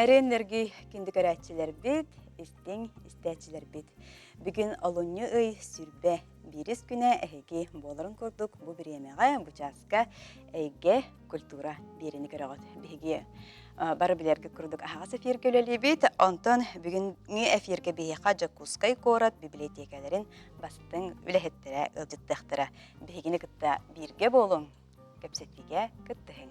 Нэрин-нэргий күндү көрөөччүлэрбит, истиҥ истээччилэрбит. Бүгүн олунньу ый сүрбэ биирис күнэ эһиги буоларын курдук бу бириэмэҕэ, бу чааска эйгэ культура биэриини көрөҕүт. Биһиги бары билэргэ курдук аһаҕас эфиргэ үлэлиибит. Онтон бүгүҥҥү эфиргэ биһиэхэ Дьокуускай куорат библиотекаларын бастыҥ үлэһиттэрэ ыалдьыттыахтара. Биһигини кытта бииргэ буолуҥ, кэпсэтиигэ кыттыһыҥ.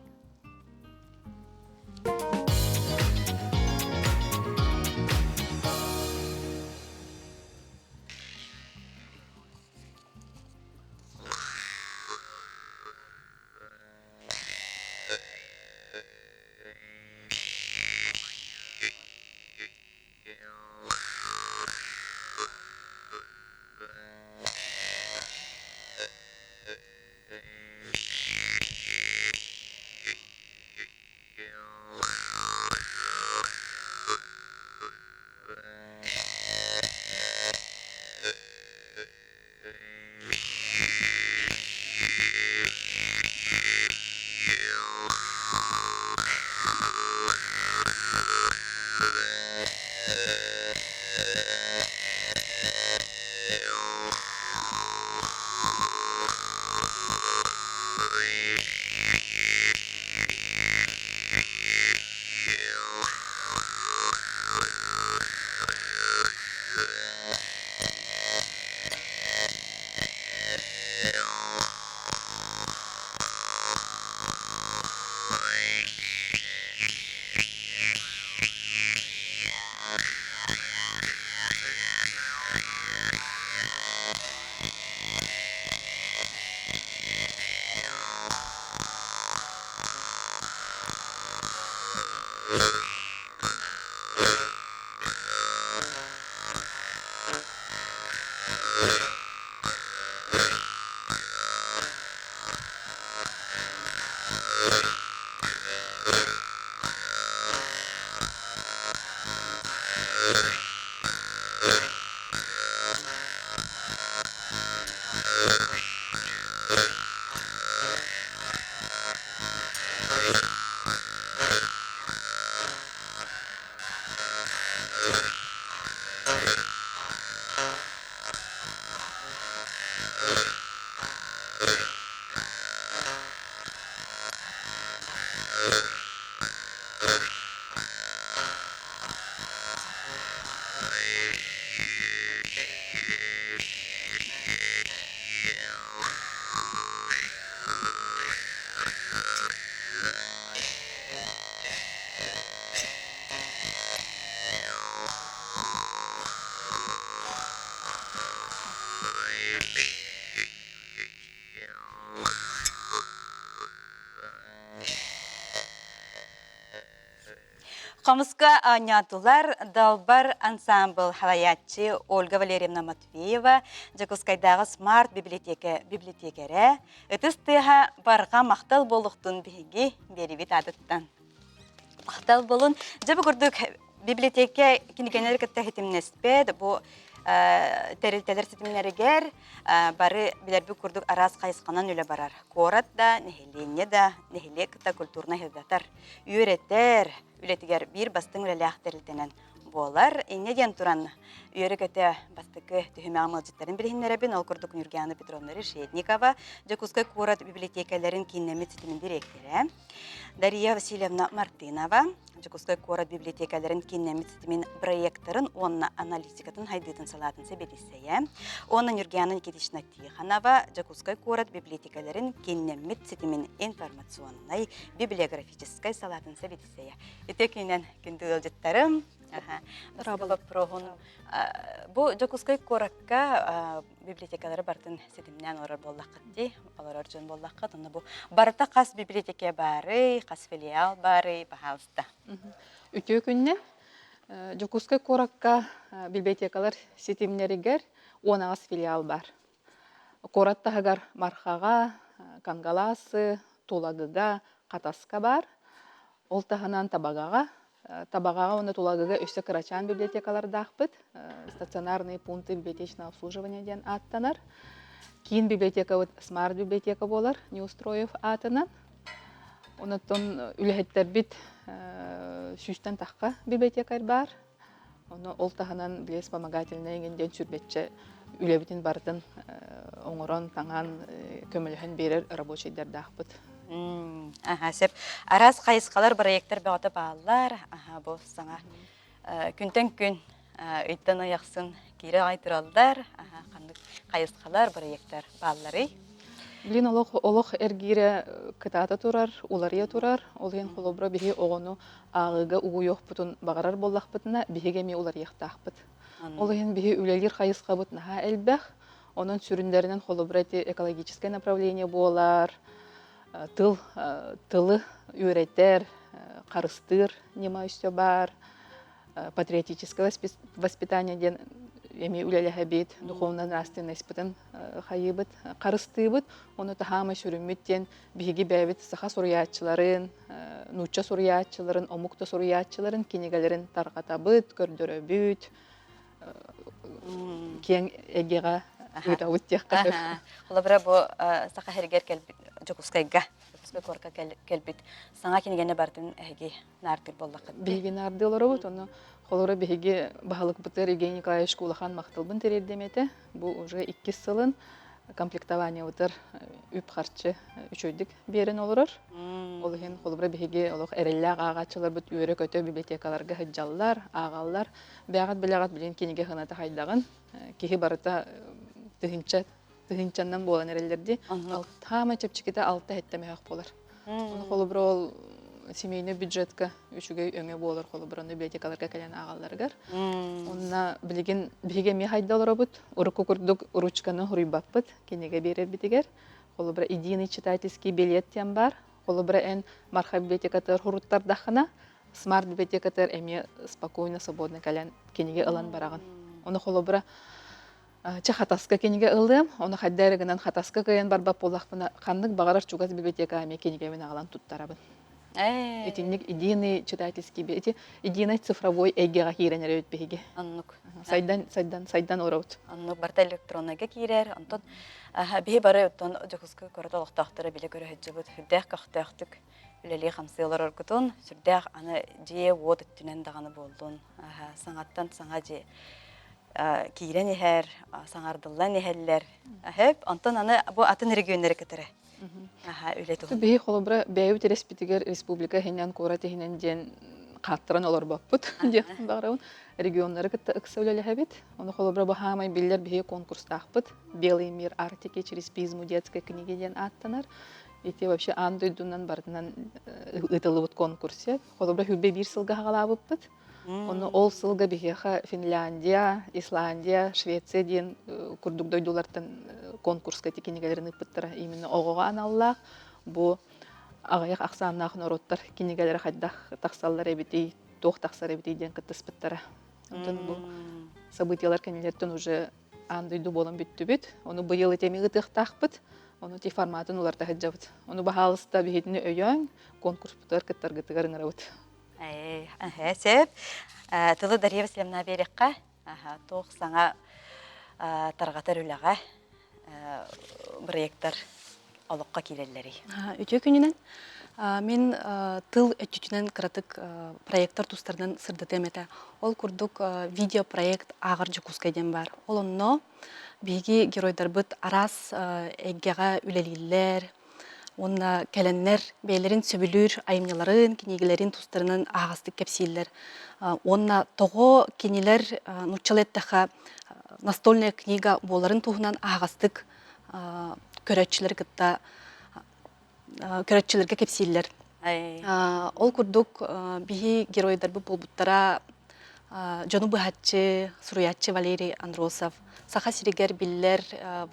Хомуска оонньоотулар Далбар ансаамбыл халайааччы Ольга Валерьевна Матвеева, Дьокуускайдааҕы Смарт библиотека библиотекэрэ, ытыс тыаһа барҕа махтал буолуохтун биһиги биэрибит аатыттан. Махтал буолун. Дьэ бу курдук библиотека кинигэлэри кытта ситимнэспэт, бу тэрилтэлэр ситимнэригэр бары билэрбит курдук араас хайысханан үлэ барар. Куорат да, нэһилиэнньэ да, нэһилиэк кытта культурнай сырдатар, үөрэтэр үлэтигэр биир бастыҥ үлэлээх тэрилтэнэн буолар. Инньэ диэн туран, үөрэ-көтө бастакы түһүмэҕим ыалдьыттарын билиһиннэрэбин. Ол курдук Нюргиана Петровна Решетникова, Дьокуускай куорат библиотекаларын кииннэммит ситимин дириэктэрэ, Дария Васильевна Мартынова, Дьокуускай куорат библиотекаларын кииннэммит ситимин проекторын уонна аналитикатын хайдыытын салаатын сэбиэдиссэйэ, уонна Нюргиана Никитична Тихонова, Дьокуускай куорат библиотекаларын кииннэммит ситимин информационнай библиографическай салаатын сэбиэдиссэйэ. Ити күнэн күндү ыалдьыттарым, боппуруоһун бу Дьокуускай куоракка библиотекалары барытын ситимнээн олорор буоллаххыт дии, олорор дьон буоллаххыт, онно бу барыта хас библиотека баарый, хас филиал баарый, пожалуйста. Үтүө күннэн Дьокуускай куоракка библиотекалар ситимнэригэр 18 филиал бар. Куорат таһыгар Мархаҕа, Кангаласы, Тулагыга, Хатаска баар. Ол таһынан Табагаҕа, Табаҕаҕа уонна Тулагыга өссө кырачаан библиотекалардаахпыт. Стационарные пункты библиотечного обслуживания диэн ааттанар. Киин библиотекабыт Смарт библиотека буолар, Неустроев аатынан. Онон үлэһиттэрбит сүүстэн тахха библиотекарь баар. Ону ол таһынан били вспомогательнай эҥин диэн сүрбэччэ үлэбитин барытын оҥорон, таҥан, көмөлөһөн биэрэр рабочайдардаахпыт. Аха, сөп. Араас хайысхалар, проектар бөҕөтө бааллар. Аха, бу саҥа күнтэн күн ыйтан ый ахсын киирэ аҕай тураллар. Аха, ханнык хайысхалар, проектар баалларый? Билин олох олох эргиирэ кытаата турар, уларыйа турар. Ол иһин холобура биһи оҕону ааҕыыга угуйуохпутун баҕарар буоллахпытына, биһиги эмиэ уларыйыахтаахпыт. Ол иһин биһи үлэлиир хайысхабыт наһаа элбэх. Онон сүрүннэринэн холобура ити экологическай направление буолар, тыл тылы үөрэтэр, харыстыыр ньыма өссө баар, патриотическое воспитание диэн эмиэ үлэлэһэбит, духовно-нравственностьпытын хайыыбыт, харыстыыбыт. Ону таһаамай сүрүммүт диэн биһиги бэйэбит саха суруйааччыларын, нуучча суруйааччыларын, омук да суруйааччыларын кинигэлэрин тарҕатабыт, көрдөрөбүт, киэҥ эйгэҕэ ыытабыт диэххэ сөп. Холобура, бу Саха сиригэр кэлбит Дьокуускайга, Дьокуускай куоракка кэлбит саҥа кинигэни барытын эһиги наардыыр буоллаххыт. Биһиги наардыы олоробут, ону холобура биһиги баһылыкпытыгар Евгений Николаевичка улахан махталбын тириэрдиэм этэ. Бу уже иккис сылын комплектованиебытыгар үп-харчы үчүгэйдик биэрэн олорор. Ол иһин холобура биһиги олох эрэллээх ааҕааччыларбыт үөрэ-көтө библиотекаларга сылдьаллар, ааҕаллар. Бэҕэт билэҕит билин кинигэ сыаната хайдаҕын. Киһи барыта тыһыынча тыһыынчаннан буолан эрэллэр дии. Хаамай чэпчэкитэ алта сэттэ мөһөх буолар. Ону холобура ол семейный бюджетка үчүгэй өҥө буолар холобура библиотекаларга кэлэн ааҕалларыгар. Онно билигин биһиги эмиэ хайда олоробут. Урукку курдук ручканы хуруйбаппыт кинигэ биэрэрбитигэр. Холобура единый читательский билет диэн баар. Холобура эн Марха библиотекатыгар хуруттардаххына смарт библиотекатыгар эмиэ спокойно, свободно кэлэн кинигэ ылан бараҕын. Ону холобура чэ Хатаска кинигэ ылыам, ону хайда эрэ гынан Хатаска кыайан барбат буоллахпына, ханнык баҕарар чугас библиотекаҕа эмиэ кинигэбин аҕалан туттарабын. Итинник единый читательский ити единый цифровой эйгэҕэ киирэн эрэбит биһиги. Оннук. Сайдан, сайдан, сайдан олоробут. Оннук барыта электроннайга киирэр. Онтон биһи бары оттон Дьокуускай куорат олохтоохторо билэ көрө сылдьыбыт сүрдээх көхтөөхтүк үлэлии-хамсыы олороргутун, сүрдээх аны дьиэ-уот өттүнэн даҕаны буоллун, саҥаттан саҥа дьиэ киирэн иһэр, саҥардыллан иһэллэр. Сөп. Онтон аны бу атын регионнары кытары үлэ туһунан. Биһи холобура бэйэбит респитигэр республика иһинэн, куорат иһинэн диэн хааттаран олорбоппут диэхпин баҕарабын. Регионнары кытта ыкса үлэлэһэбит. Ону холобура бу хаамай биллэр биһиги конкурстаахпыт. Белый мир Арктики через призму детской книги диэн ааттанар. Ити вообще аан дойдунан барытынан ыытыллыбыт конкурс. Холобура хүлбэ биир сылга хаҕалаабыппыт. Ону ол сылга биһиэхэ Финляндия, Исландия, Швеция диэн курдук дойдулартан конкурска ити кинигэлэрин ыыппыттара. Именно оҕоҕо аналлаах бу аҕыйах ахсааннаах норуоттар кинигэлэрэ хайдах тахсаллар эбитий, туох тахсар эбитий диэн кыттыспыттара. Онтон бу событиялар кэннилэриттэн уже аан дойду буолан бүттүбүт. Ону быйыл ити эмиэ ыытыахтаахпыт. Ону ити форматын уларыта сылдьабыт. Ону баһаалыста биһитини өйөөҥ, конкурспутугар кыттаргытыгар ыҥырабыт. Сөп. Тылы Дарья Васильевна биэриэххэ. Туох саҥа тарҕатар үлэҕэ бырайыактар олоххо киирэллэрий? Үтүө күнүнэн. Мин тыл өттүтүнэн кыратык проектор тустарынан сырдатыам этэ. Ол курдук видеопроект Ааҕар Дьокуускай диэн баар. Ол онно биһиги геройдарбыт араас эйгэҕэ үлэлииллэр, уонна кэлэннэр бэйэлэрин сөбүлүүр айымньыларын, кинигэлэрин тустарынан аһаҕастык кэпсииллэр. Уонна тоҕо кинилэр нууччалыы эттэххэ настольная книга буоларын туһунан аһаҕастык көрөөччүлэри кытта көрөөччүлэргэ кэпсииллэр. Ол курдук биһи геройдарбыт буолбуттара дьону быһаччы суруйааччы Валерий Андросов, Саха сиригэр биллэр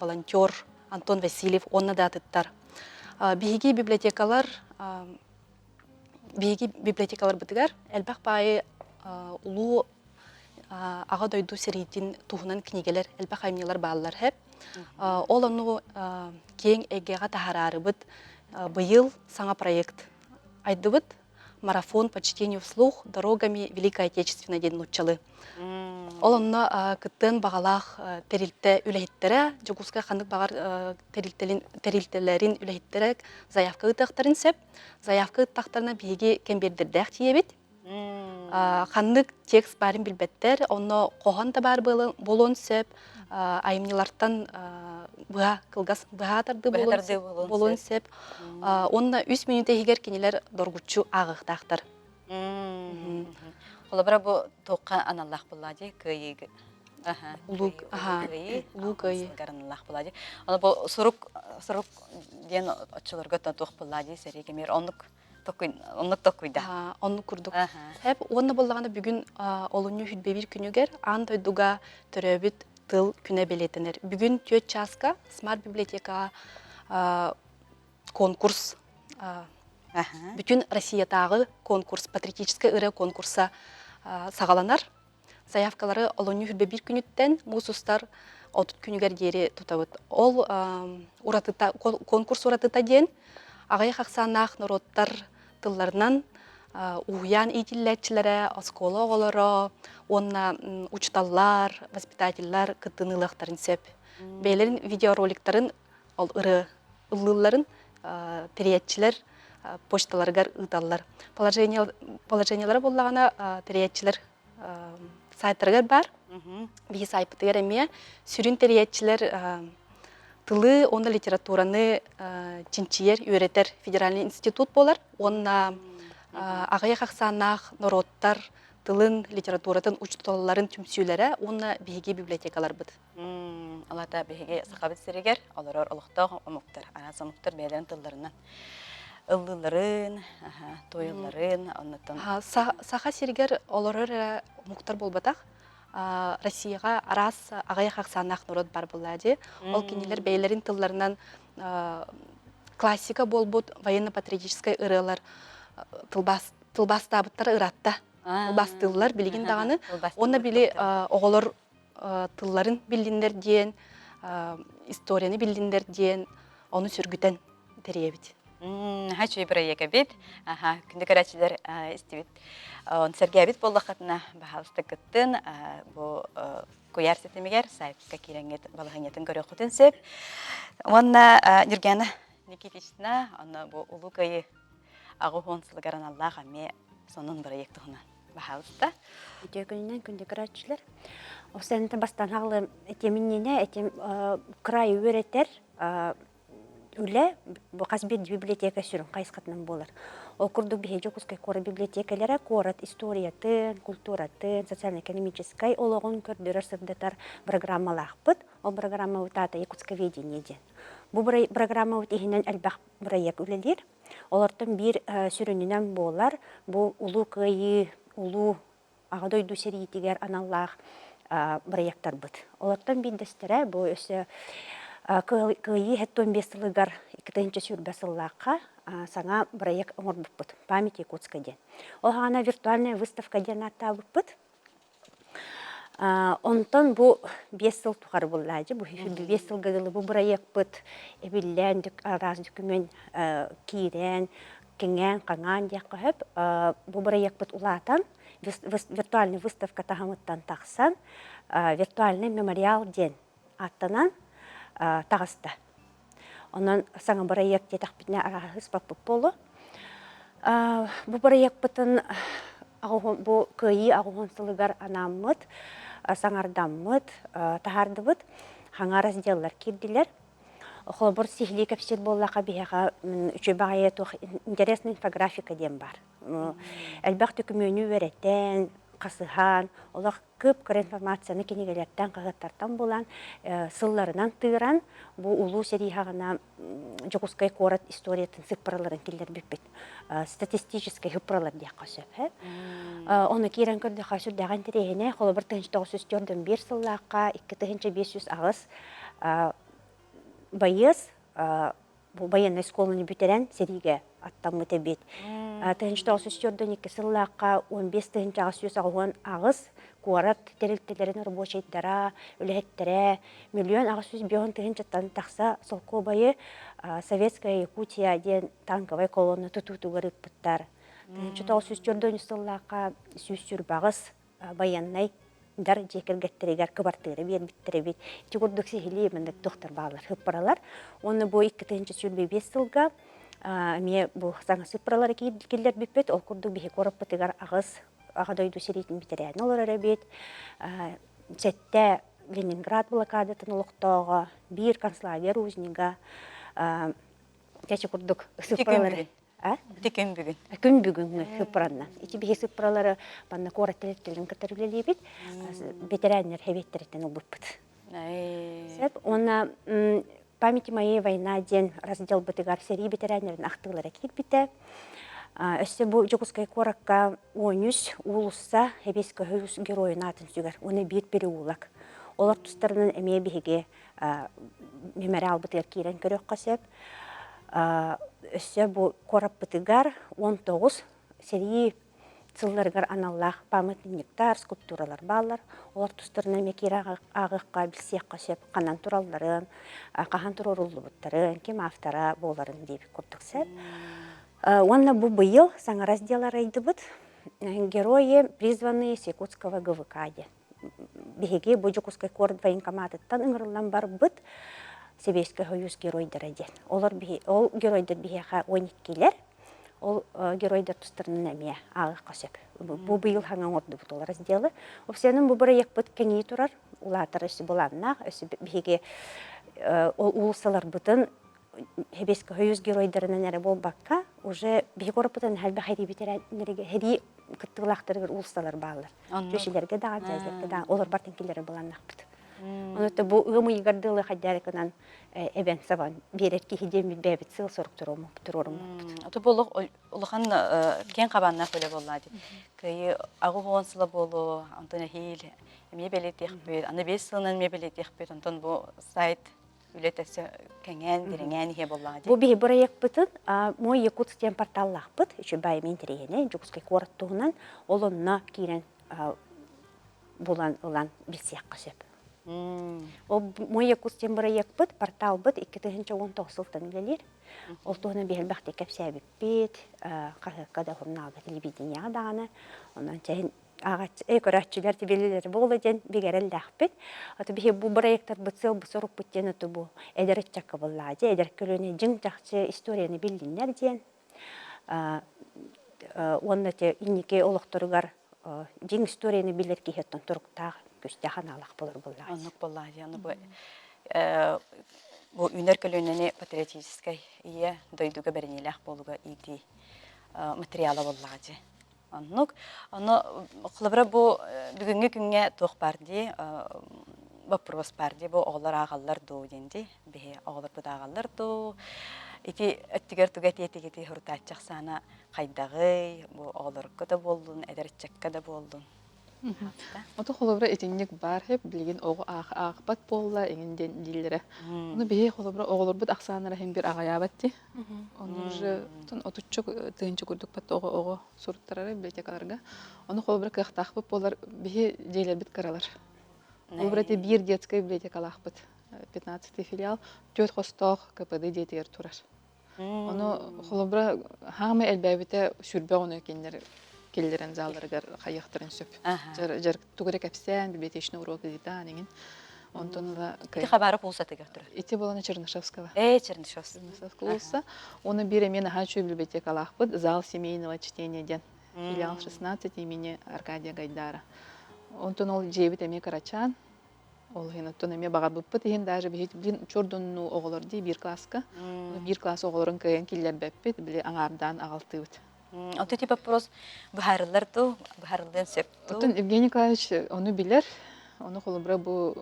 волонтер Антон Васильев уонна да атыттар. Биһиги библиотекалар биһиги библиотекаларбытыгар элбэх баайы улуу Аҕа дойду сэриитин туһунан кинигэлэр, элбэх айымньылар бааллар һэп. Ол ону киэҥ эйгэҕэ таһаарарыбыт быйыл саҥа проект айдыбыт. Марафон по чтению вслух дорогами Великой Отечественной диэн нууччалыы. Ол онно кыттыан баҕалаах тэрилтэ үлэһиттэрэ, Дьокуускай ханнык баҕар тэрилтэлэрин үлэһиттэрэ заявка ыытыахтарын сөп. Заявка ыыттахтарына биһиги кэмбиэрдэрдээх тиийэбит. Ханнык текст баарын билбэттэр, онно хоһоон да баар буолуон сөп, айымньылартан быһа кылгас быһа тардыы буолуон сөп. Уонна үс мүнүүтэ иһигэр кинилэр доргуччу ааҕыахтаахтар. Холобура бу туохха аналлаах буолла дии кыайыыгы Улуу кыайыы. Улуу кыайыы. Аналлаах буолла дии. Аны бу сурук сурук диэн оччолорго туох буолла дии сэрии кэмигэр оннук оннук токуйда. Оннук курдук. Хэп уонна буоллаҕына бүгүн олунньу 21 күнүгэр аан дойдуга төрөөбүт тыл күнэ бэлиэтэнэр. Бүгүн 4 чааска Смарт библиотекаҕа конкурс бүтүн Россиятааҕы конкурс патриотическай ырыа конкурса саҕаланар. Заявкалары олунньу 21 күнүттэн муус устар 30 күнүгэр диэри тутабыт. Ол уратыта, конкурс уратыта диэн аҕыйах ахсааннаах норуоттар тылларынан уһуйаан иитиллээччилэрэ, оскуола оҕолоро уонна учууталлар, воспитателлар кыттыыны ылыахтарын сөп. Бэйэлэрин видеороликтарын ол ырыа ыллыылларын тэрийээччилэр почталарыгар ыыталлар. Положениелара буоллаҕына тэрийээччилэр сайтарыгар баар. Биһи сайпытыгар эмиэ сүрүн тэрийээччилэр тылы уонна литератураны чинчийэр, үөрэтэр федеральный институт буолар уонна аҕыйах ахсааннаах норуоттар тылын, литературатын учууталларын түмсүүлэрэ уонна биһиги библиотекаларбыт. Ол аата биһиги Сахабыт сиригэр олорор олохтоох омуктар, араас омуктар бэйэлэрин тылларынан ыллыылларын, туойалларын, оннуттан Саха сиригэр олорор эрэ омуктар буолбатах. Россияҕа араас аҕыйах ахсааннаах норуот бар буолла дии. Ол кинилэр бэйэлэрин тылларынан классика буолбут военно-патриотическай ырыалар тылбаас тылбаастаабыттара ыраатта. Тылбаастыыллар билигин даҕаны. Уонна били оҕолор тылларын биллиннэр диэн, историяны биллиннэр диэн ону сүргүтэн тэрийэбит. Наһаа үчүгэй бырайыак эбит. Аха, күндү көрөөччүлэр истибит. Сэргээбит буоллаххытына, баһаалыста кыттын. Бу куйаар ситимигэр сайтка киирэҥҥит балаһыанньатын көрүөххүтүн сөп. Уонна Нюргана Никитична, онно бу Улуу Кыайыы 80 сылыгар аналлаах эмиэ сонун бырайыак туһунан баһаалыста. Үтүө күнүнэн күндү көрөөччүлэр. Ол бастан хаҕылым этим иннинэ этим кыраайы үөрэтэр үлэ бу хас биирдии библиотека сүрүн хайысхатынан буолар. Ол курдук биһиги Дьокуускай куорат библиотекалара куорат историятын, культуратын, социально-экономическай олоҕун көрдөрөр сырдатар программалаахпыт. Ол программабыт аата Якутсковедение диэн. Бу программабыт иһинэн элбэх бырайыак үлэлиир. Олортон биир сүрүнүнэн буолар бу Улуу Кыайыы, Улуу Аҕа дойду сэриитигэр аналлаах бырайыактарбыт. Олортон биирдэстэрэ бу өссө Кыайыы 75 сылыгар 2020 сыллаахха саҥа бырайыак оҥорбуппут «Память Якутска» диэн. Ол саҕана виртуальная выставка диэн ааттаабыппыт. Онтон бу 5 сыл тухары буллаадьы, бу 5 сылга дылы бу бырайыакпыт эбиллэн, араас документ киирэн, кэҥээн-хаҥаан диэххэ сөп. Бу бырайыакпыт улаатан, виртуальный выставка таһымыттан тахсан, виртуальный мемориал диэн ааттанан таҕыста. Онон саҥа бырайыак диэтэхпитинэ арааһыспаппыт буолуо. Бу бырайыакпытын бу Кыайыы 80 сылыгар анааммыт, саҥардаммыт, таһаардыбыт. Хаҥа разделлар киирдилэр. Холобур, сиһилии кэпсиир буоллахха, биһиэхэ үчүгэй баҕайы туох интересная инфографика диэн баар. Элбэх дөкүмүөнү үөрэтэн, хасыһан, олох кып-кыра информацияны кинигэлэртэн, хаһыаттартан булан, сылларынан тыыран, бу улуу сэрии саҕана Дьокуускай куорат историятын сыппараларын киллэрбиппит. Статистическай сыппаралар диэххэ сөп. Ону киирэн көрдөххө сүрдээх интэриэһинэй. Холобур, 1941 сыллаахха 2508 байыас бу военнай школаны бүтэрэн сэриигэ аттаммыт эбит. 1942 сыллаахха 15 888 куорат тэрилтэлэрин рабочайдара, үлэһиттэрэ 1 805 тыһыынчаттан тахса солкуобайы Советская Якутия диэн танковай колонна тутуутугар ыыппыттар. 1904 сыллаахха 128 байыаннай. дар дьиэ кэргэттэригэр кыбартыыра биэрбиттэр эбит. Ити курдук сиһилии маннык туохтар бааллар сыыппаралар. Уонна бу 2025 сылга эмиэ бу саҥа сыыппаралары киллэрбиппит. Ол курдук биһиги куораппытыгар аҕыс Аҕа дойду сэриитин бэтэрээнэ олорор эбит. Сэттэ Ленинград блокадатын олохтооҕо, биир концлагерь узнига, кэчи курдук сыыппаралары Ити күн бүгүн. Күн бүгүҥҥү сыыппараннан. Ити биһи сыыппаралары манна куорат тэрилтэлэрин кытары үлэлиибит. Бэтэрээннэр сэбиэттэриттэн ылбыппыт. Сөп. Уонна «Памяти моей война» диэн разделбытыгар сэрии бэтэрээннэрин ахтыылара киирбитэ. Өссө бу Дьокуускай куоракка 13 уулусса Сэбиэскэй Союз геройун аатын сүгэр уонна биир переулок. Олор тустарынан эмиэ биһиги мемориалбытыгар киирэн көрүөххэ сөп. Өссө бу куораппытыгар 19 сэрии сылларыгар аналлаах памятниктар, скульптуралар бааллар. Олор тустарынан эмиэ киирэ ааҕыахха, билсиэххэ сөп, ханан туралларын, хаһан туруоруллубуттарын, ким автора буоларын диэбит курдук сөп. Уонна бу быйыл саҥа раздел арыйдыбыт. Герои, призванные с Якутского ГВК диэн. Биһиги бу Дьокуускай куорат военкоматыттан ыҥырыллан барбыт Сэбиэскэй Союз геройдара диэн. Олор ол геройдар биһиэхэ 12-лэр. Ол геройдар тустарынан эмиэ ааҕыахха сөп. Бу быйыл хаҥа оҥордубут ол разделы. Опсианын бу бырайыакпыт кэҥии турар, улаатар өссө былааннаах, өссө биһиги ол уулуссаларбытын Сэбиэскэй Союз геройдарынан эрэ буолбакка, уже биһиги куораппытын элбэх һэрии кыттыылаахтарыгар уулуссалар бааллар. Түөшилэргэ даҕан, дьээдьэлэргэ даҕан, олор бартын киллэрэр былааннаахпыт. Ону бу ыам ыйыгар дылы хайдары гынан эбэн сабан биэрэр киһи диэммит бэйэбит сыал-сорук туруоруммуппут. Ото бу улахан киэҥ хабааннаах үлэ буолла дии. Кыайыы 80 сыла буолуо, онтон эһиил эмиэ бэлиэтиэхпит, аны 5 сылынан эмиэ бэлиэтиэхпит, онтон бу сайт үлэтэ кэҥээн, дириҥээн иһиэ буоллаҕа дии. Бу биһи бырайыакпытын Мой Якутск диэн порталлаахпыт, үчүгэй баайым интэриэһинэй, Дьокуускай куорат туһунан, ол онно киирэн булан ылан билсиэххэ сөп. Ол Мой Якутск диэн бырайыакпыт, порталбыт 2019 сылтан үлэлиир. Ол туһунан биһи элбэхтик кэпсээбиппит, хаһыакка да, сурунаалга, телевидениеҕэ даҕаны. Онон чэһин көрөөччүлэр тибилилэр буола диэн бигэрэллээхпит. Аты биһи бу проектарбыт сыалбыт сорукпут диэн аты бу эдэр ыччакка буоллаа дьэ эдэр көлүөнэ дьиҥ чахчы историяны биллиннэр диэн уонна те инники олохторугар дьиҥ историяны билэр киһи оттон туруктаах күстээх анаалаах болор буоллаа. Оннук буоллаа дии. Ону бу бу үүнэр көлүөнэни патриотическай ийэ дойдуга бэриниилээх буолууга иитии материала буоллаҕа дии. Оннук. Ону холобура бу бүгүҥҥү күҥҥэ туох баар дии вопрос баар дии бу оҕолор ааҕаллар дуу диэн дии биһи оҕолорбут ааҕаллар дуу ити өттүгэр тугу этиэтигитий хурутааччы ахсаана хайдаҕый бу оҕолорго да буоллун эдэр ыччакка да буоллун Ото холобура итинник баар хэп билигин оҕо аахпат буолла иҥин диэн дииллэрэ. Ону биһи холобура оҕолорбут ахсааннара иһин бир аҕайаабат дии. Ону уже отучча тыһыынча курдук бат оҕо оҕо суруттарара библиотекаларга. Ону холобура кыахтаахпыт буолар биһи дьиэлэрбит кыралар. Холобура ити биир детскай библиотекалаахпыт. 15 филиал түөрт хостоох КПД дьиэтигэр турар. Ону холобура хаамай элбээбитэ сүрбэ оҕону кинилэр киллэрэн залларыгар хайыахтарын сөп. Дьарык тугу эрэ кэпсээн, библиотечный урок ыытаан иҥин. Онтон ыла Ити Хабаров уулуссатыгар турар. Ити буолана Чернышевского. Ээ, Чернышевского. Чернышевского уулусса. Оны биир эмиэ наһаа үчүгэй библиотекалаахпыт. Зал семейного чтения диэн. Филиал 16 имени Аркадия Гайдара. Онтон ол дьиэбит эмиэ кырачаан. Ол иһин оттон эмиэ баҕарбыппыт иһин даже биһи блин чордоннуу оҕолор дии биир класска. Биир класс оҕолорун кыайан киллэрбэппит, били аҥаардаан аҕалтыыбыт. Ото ити вопрос быһаарыллар дуу, быһаарыллыан сөп дуу? Оттон Евгений Николаевич ону билэр. Ону холобура бу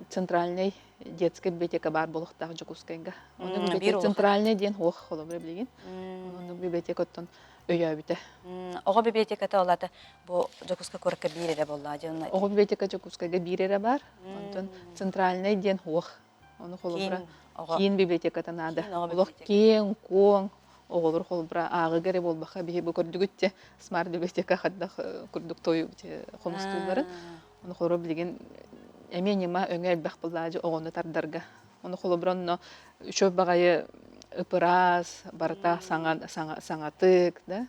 центральный детская библиотека баар буолуохтаах Дьокуускайга. Ону библиотека центральный диэн суох холобура билигин. Ону библиотека оттон өйөөбүтэ. Оҕо библиотеката ол аата бу Дьокуускай куоракка биир эрэ буоллаҕа дьэ онно Оҕо библиотека Дьокуускайга биир эрэ баар. Онтон центральный диэн суох. Ону холобура киин библиотеката наада. Олох киэҥ-куоҥ оҕолор холобура ааҕыга эрэ буолбакка биһи бу көрдүгүт те смарт библиотека хайдах курдук тою хомустуулларын. Ону холобура билигин эмиэ ньыма өҥө элбэх буоллаадьы оҕону тардарга. Ону холобура онно үчүгэй баҕайы ып-ыраас, барыта саҥа, саҥа, саҥатык, да,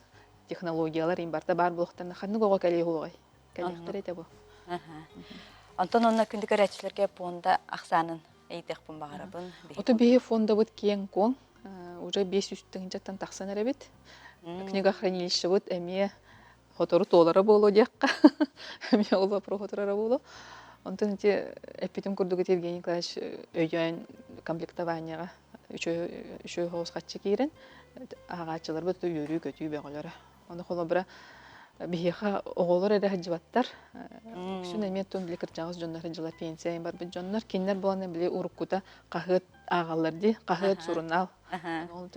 технологиялар им барыта баар буолуохтарына ханнык оҕо кэлиэ уоҕай? Кэлиэхтэрэ этэ бу. Онтон онно күндү көрөөччүлэргэ пуонда ахсаанын ыйытыахпын баҕарабын. Ото биһи фондабыт киэҥ-куоҥ, уже 500 тыһыынчаттан тахсан эрэбит. Книгохранилищебыт эмиэ сотору туолара буолуо диэххэ. Эмиэ ол вопрос турара буолуо. Онтон ити эппитим курдук ити Евгений Николаевич өйөөн комплектованияҕа үчүгэй үчүгэй соҕус хаччы киирэн ааҕааччыларбыт үөрүү-көтүү бөҕөлөрө. Ону холобура биһиэхэ оҕолор эрэ сылдьыбаттар. Үксүн эмиэ тун били кырдьаҕас дьоннор сылдьаллар, пенсия барбыт дьоннор. Кинилэр буолан били уруккута хаһыат ааҕаллар дии, хаһыат, сурунаал. Ол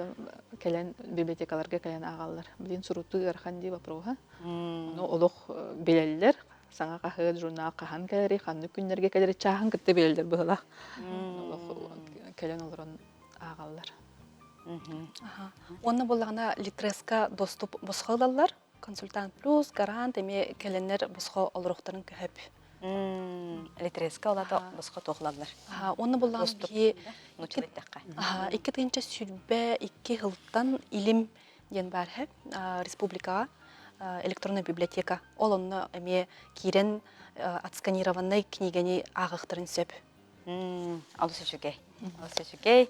кэлэн библиотекаларга кэлэн ааҕаллар. Билин сурутуу ыарахан дии вопроһа. Ону олох билэллэр. Саҥа хаһыат, журнал хаһан кэлэрий, ханнык күннэргэ кэлэрий чааһын кытта билэллэр быһыылаах. Олох кэлэн олорон ааҕаллар. Уонна буоллаҕына Литреска доступ босхо ылаллар. Консультант плюс, гарант эмиэ кэлэннэр босхо олоруохтарын көһөп. Литреска олата босхо туохлаллар. Уонна буоллаҕына биһи 2022 сылтан Илим диэн баар республикаҕа электронная библиотека. Ол онно эмиэ киирэн отсканированнай книгани ааҕыахтарын сөп. Олус үчүгэй. Олус үчүгэй.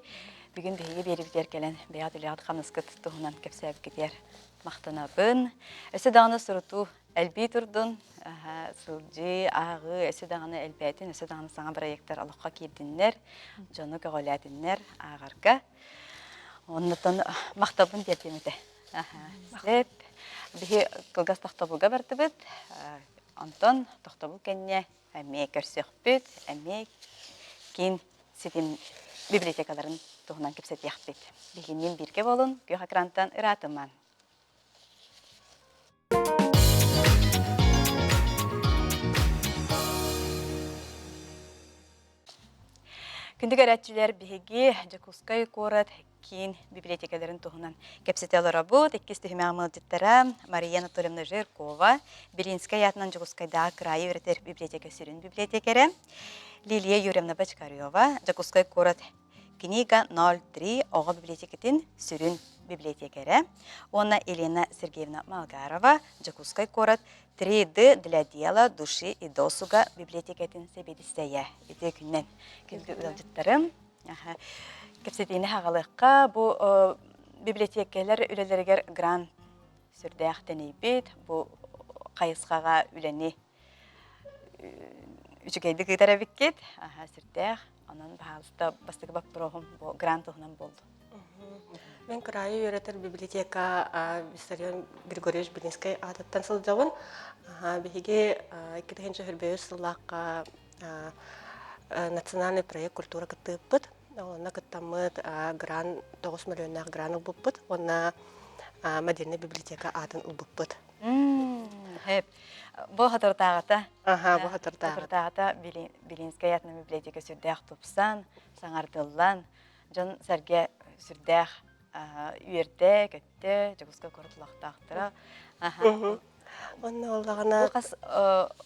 Бүгүн биһиги биэрибитигэр кэлэн бэйэҕит үлэҕит хамнаскыт туһунан кэпсээбиккитигэр махтанабын. Өссө даҕаны сурутуу элбии турдун, сылдьыы, ааҕыы өссө даҕаны элбээтин, өссө даҕаны саҥа проектар олоххо киирдиннэр, дьону көҕүлээтиннэр ааҕарга. Оннуттан махталбын тиэрдиэм этэ. Сөп. Биһи кылгас тохтобулга бардыбыт. Онтон тохтобул кэннэ эмиэ көрсүөхпүт, эмиэ киин ситим библиотекаларын туһунан кэпсэтиэхпит. Биһигинниин бииргэ буолун, күөх экрантан ыраатымаҥ. Күндү көрөөччүлэр, биһиги Дьокуускай куорат киин библиотекаларын туһунан кэпсэтэ олоробут. Иккис түһүмэҕим ыалдьыттара Мария Анатольевна Жиркова, Белинскэй аатынан Дьокуускайдааҕы кыраайы үөрэтэр библиотека сүрүн библиотекэрэ, Лилия Юрьевна Бочкарева, Дьокуускай куорат Книга 03 оҕо библиотекатын сүрүн библиотекэрэ уонна Елена Сергеевна Малгарова, Дьокуускай куорат 3D для дела души и досуга библиотекатын сэбиэдиссэйэ. Ити күннэн күндү ыалдьыттарым. Кэпсэтиини хаҕалыахха бу библиотекэлэр үлэлэригэр грант сүрдээх тэнийбит. Бу хайысхаҕа үлэни үчүгэйдик ыытар эбиккит. Сүрдээх. Онон, баһаалыста, бастакы боппуруоһум бу грант туһунан буолду. Мен кыраайы үөрэтэр библиотека Виссарион Григорьевич Белинскэй аатыттан сылдьабын. Биһиги 2025 сыллаахха национальный проект культура кыттыыппыт. Онно кыттаммыт грант 9 миллионнаах грант ылбыппыт уонна модельнай библиотека аатын ылбыппыт. Хэп. Бу соторутааҕыта Аха, бу соторутааҕыта. Соторутааҕыта Белинскэй аатынан библиотека сүрдээх тупсан, саҥардыллан, дьон-сэргэ сүрдээх үөрдэ, көттө, Дьокуускай куорат олохтоохторо. Онно оллаҕына Бу хас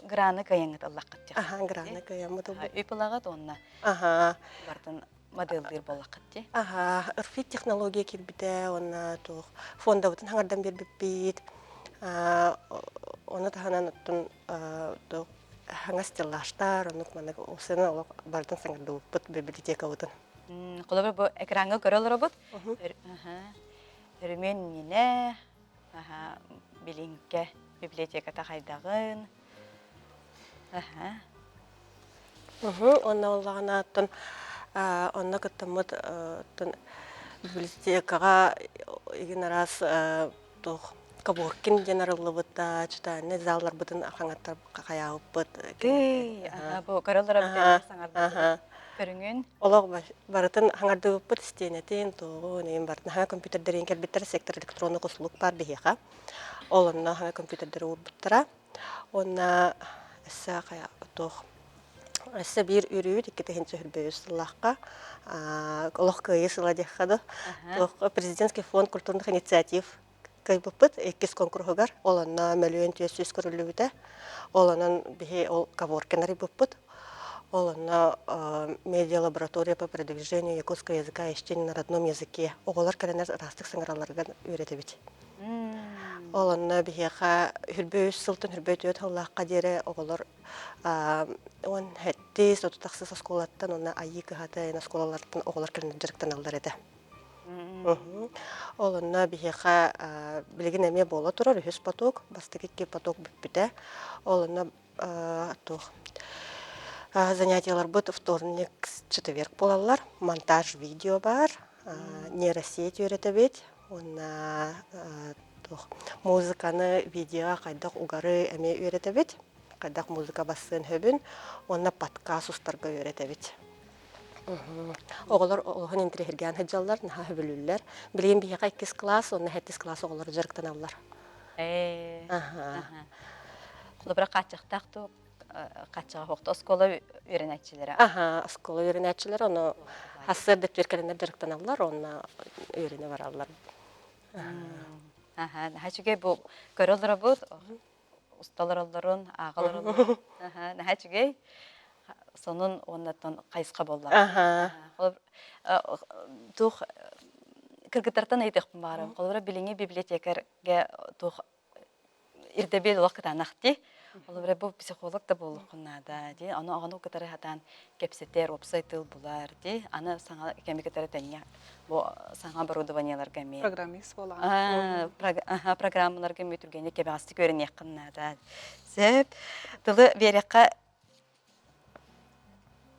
граны кыайаҥҥыт ыллаххыт дии. Аха, граны кыайаммыт ылбыт. Үп ылаҕыт уонна Аха. бартын моделлыыр буоллаххыт дии. Аха, РФИТ технология киирбитэ уонна туох фондабытын хаҥардан биэрбиппит. Ону таһынан оттон туох хаҥас стеллажтар, оннук маннык сына олох барытын саҥардыбыппыт библиотекабытын. Холобур, бу экраҥҥа көрө олоробут. Өрөмүөн иннинэ Билиҥкэ библиотеката хайдаҕын. Онно буоллаҕына оттон онно кыттаммыт оттон библиотекаҕа игин араас туох Каборкин диэн арыллыбыта, читальный залларбытын хаҥаттар хайаабыппыт. Бу көрөлөр саҥардыбыт көрүҥүн. Олох барытын хаҥардыбыппыт истиэнэтин, туоҕун, эйин барытын хаҥа компьютердэрин кэлбиттэр сектор электронных услуг баар биһиэхэ. Ол онно хаҥа компьютердары уурбуттара. Уонна өссө хайа туох өссө биир үөрүүбүт 2023 сыллаахха олох кыайыы сыла диэххэ да туох президентский фонд культурных инициатив кыайбыппыт иккис конкурһугар ол онно мөлүйүөн 400 көрүллүбүтэ ол онон биһи ол коворкин арыйбыппыт ол онно медиа-лаборатория по продвижению якутского языка и чтению на родном языке оҕолор кэлэннэр ыраастык саҥаралларыгар үөрэтэбит. Ол онно биһиэхэ 23 сылтан 24 сыллаахха диэри оҕолор 17 36 оскуолаттан уонна Айыы кыһата оскуолалартан оҕолор кэлэн дьарыктаналлар этэ. Ол онно биһиэхэ билигин эмиэ буола турар үһүс поток, бастакы икки поток бүппүтэ. Ол онно туох занятиеларбыт вторник, четверг буолаллар. Монтаж видео баар, нейросеть үөрэтэбит уонна туох музыканы видеоҕа хайдах угары эмиэ үөрэтэбит, хайдах музыка бассыан сөбүн уонна подкаст устарга үөрэтэбит. Оҕолор олоһун интириэһиргээн сылдьаллар, наһаа сөбүлүүллэр. Билигин биһиэхэ иккис кылаас уонна сэттис кылаас оҕолоро дьарыктаналлар. Холобура хааччахтаах туох хааччаҕа суохта оскуола үөрэнээччилэрэ. Аха, оскуола үөрэнээччилэрэ ону сарсыарда түөркэлэнэр дьарыктаналлар уонна үөрэнэ бараллар. Аха, наһаа үчүгэй бу көрө олоробут, уста олороллорун, ааҕа олороллорун. Аха, наһаа үчүгэй. Сонун уоннаттан хайысха буолла. Аха. Туох кыргыттартан ыйытыахпын баҕарабын. Холобура, билиҥҥи библиотекарьга туох ирдэбил олох кытаанах дии. Холобура, бу психолог да буолуоххун наада дии. Ону оҕону кытары сатаан кэпсэтэр, уопсай тыл булар дии. Аны саҥа кэми кытары тэҥҥэ бу саҥа оборудованиеларга эмиэ Программист буолаҕын. Программаларга эмиэ түргэнник кэбэҕэстик үөрэниэххин наада. Сөп. Тылы биэриэххэ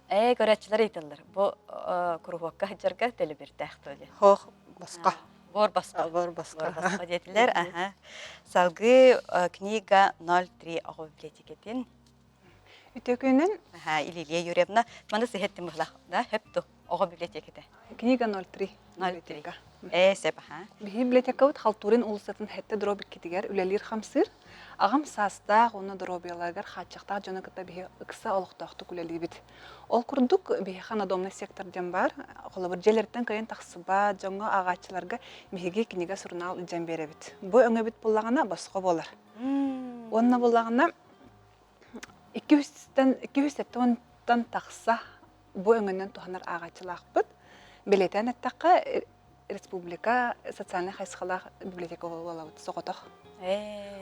Ээ, көрөөччүлэр ыйыталлар. Бу куруһуокка сылдьарга төлөбүрдээх дуо диэн. Хоох босхо. Буор босхо. Буор босхо. Буор босхо диэтилэр. Аха. Салгыы книга 03 оҕо библиотекатын. Үтө күнүн. Аха, Лилия Юрьевна. Маны сыһыттым быһылах. Да, хөп ту. Оҕо библиотеката. Книга 03. 03. Ээ, сөп, аха. Биһи библиотекабыт Халтурин уулуссатын хэттэ дробь иккитигэр үлэлиир хамсыыр. Аҕам саастаах уонна доруобуйаларыгар хааччахтаах дьону кытта биһи ыкса олохтоохтук үлэлиибит. Ол курдук, биһиэхэ надомный сектор диэн баар. Холобур, дьиэлэриттэн кыайан тахсыбат дьоҥҥо ааҕааччыларга биһиги кинигэ, сурунаал илдьэн биэрэбит. Бу өҥөбүт буллаҕына босхо буолар. Уонна буллаҕына 270-тан тахса бу өҥөнөн туһанар ааҕааччылаахпыт. Бэлиэтээн эттэххэ, республика социальнай хайысхалаах библиотека буолабыт соҕотох.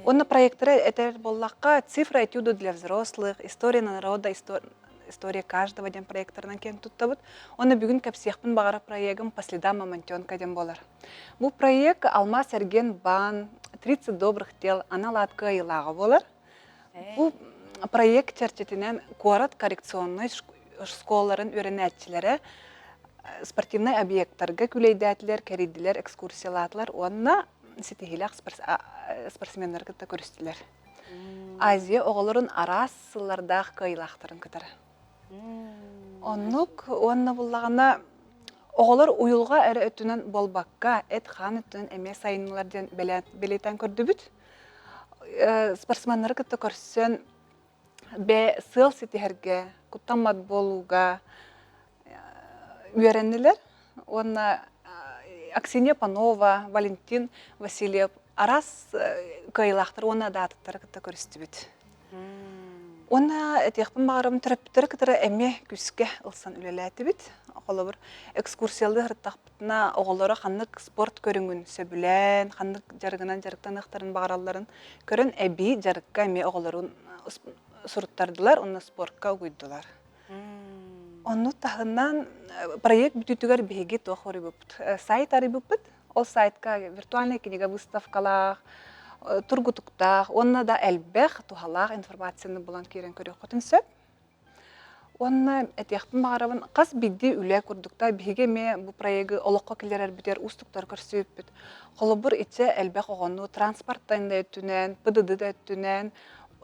Уонна проекторы этэр буоллахха, «Цифра этюды для взрослых», «История народа», «История каждого» диэн проекторынан киэн туттабыт. Уонна бүгүн кэпсиэхпин баҕарар проегым «По следам мамонтенка» диэн буолар. Бу проект Алмаз Эрген Бан 30 добрых дел анал аат кыайыылааҕа буолар. Бу проект чэрчитинэн куорат коррекционнай школаларын үөрэнээччилэрэ спортивнай объектарга күлэйдээтилэр, кэрийдилэр, экскурсиялаатылар уонна ситиһиилээх спортсменнары кытта көрүстүлэр. Азия оҕолорун араас сыллардаах кыайыылаахтарын кытары. Оннук уонна буллаҕына оҕолор уйулҕа эрэ өттүнэн буолбакка, эт-хаан өттүнэн эмиэ сайыннылар диэн бэлиэтээн көрдүбүт. Спортсменнары кытта көрсөн бэйэ сыал ситиһэргэ, куттаммат буолууга үөрэннилэр уонна Аксинья Панова, Валентин Васильев араас кыайыылаахтары уонна даатыттары кытта көрүстүбүт. Уонна этиэхпин баҕарабын төрөппүттэри кытары эмиэ күүскэ ылсан үлэлээтибит. Холобур, экскурсиялыы сырыттахпытына оҕолоро ханнык спорт көрүҥүн сөбүлээн, ханнык дьарыгынан дьарыктаныахтарын баҕаралларын көрөн эбии дьарыкка эмиэ оҕолорун суруттардылар уонна спортка угуйдулар. Онну таһынан проект бүтүүтүгэр биһиги туох арыйбыппыт? Сайт арыйбыппыт. Ол сайтка виртуальная книга выставкалаах, тургутуктаах уонна да элбэх туһалаах информацияны булан киирэн көрүөххүтүн сөп. Уонна этиэхпин баҕарабын, хас биирдии үлэ курдук да биһиги эмиэ бу проегы олоххо киллэрэрбитигэр уустуктары көрсүбүппүт. Холобур, иччэ элбэх оҕону транспорттан да өттүнэн, ПДД да өттүнэн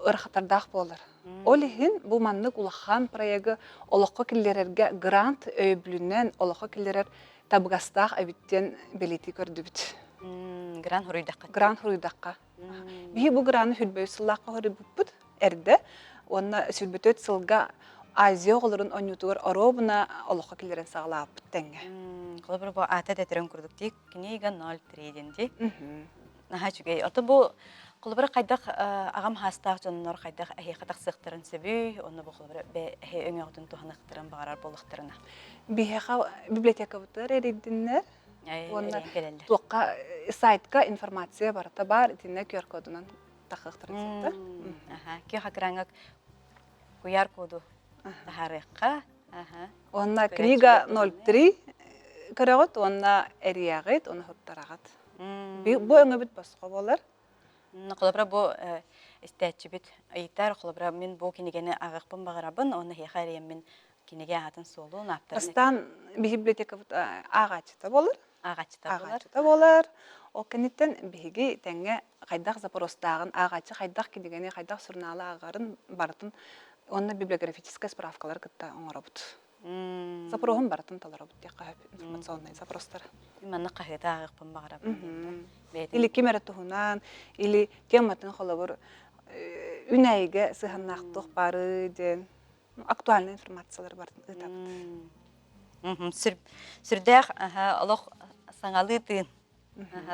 ыарахаттардаах буолар. Ол иһин бу маннык улахан проегы олоххо киллэрэргэ грант өйөбүлүнэн олоххо киллэрэр табыгастаах эбит диэн бэлиэтии көрдүбүт. Грант хоруйдахха. Грант хоруйдахха. Биһи бу граны сүрбөйүс сыллаахха хоруйбуппут эрдэ уонна сүрбөтөт сылга Азия оҕолорун оонньуутугар оруобуна олоххо киллэрэн саҕалаабыппыт тэҥҥэ. Холобур бу аата тэтэрин курдук дии книга 03 диэн дии. Наһаа үчүгэй. Ото бу холобура хайдах аҕам хаастаах дьоннор хайдах эһиэхэ тахсыахтарын сөбүй, онно бу холобура эһи өҥөҕүтүн туһаныахтарын баҕарар буоллахтарына. Биһиэхэ библиотекабытыгар эрийдиннэр. Уонна туохха сайтка информация барыта баар итиннэ QR-кодунан тахыахтарын сөп. Күөх экраҥҥа QR-коду таһаарыахха. Уонна книга 03 көрөҕүт уонна эрийэҕит, уонна хуттараҕыт. Бу өҥөбүт босхо буолар. Холобура, бу истээччибит ыйытар, холобура, мин бу кинигэни ааҕыахпын баҕарабын, уонна эһиэхэ эрийэммин кинигэ аатын суолун, ааптарын Бастаан биһи библиотекабыт ааҕааччыта буолар. Ааҕааччыта буолар. Ааҕааччыта буолар. Ол кэнниттэн биһиги тэҥҥэ хайдах запростааҕын, ааҕааччы хайдах кинигэни, хайдах сурунаалы ааҕарын барытын уонна библиографическай справкалары кытта оҥоробут. Запроһун барытын толоробут диэххэ сөп информационнай запростары. Манна хаһыаты ааҕыахпын баҕарабын. Или ким эрэ туһунан, или тематын холобур үнэйгэ сыһаннаах туох баары диэн актуальный информациялар барытын ыытабыт. Сүрдээх олох саҥалыы тыын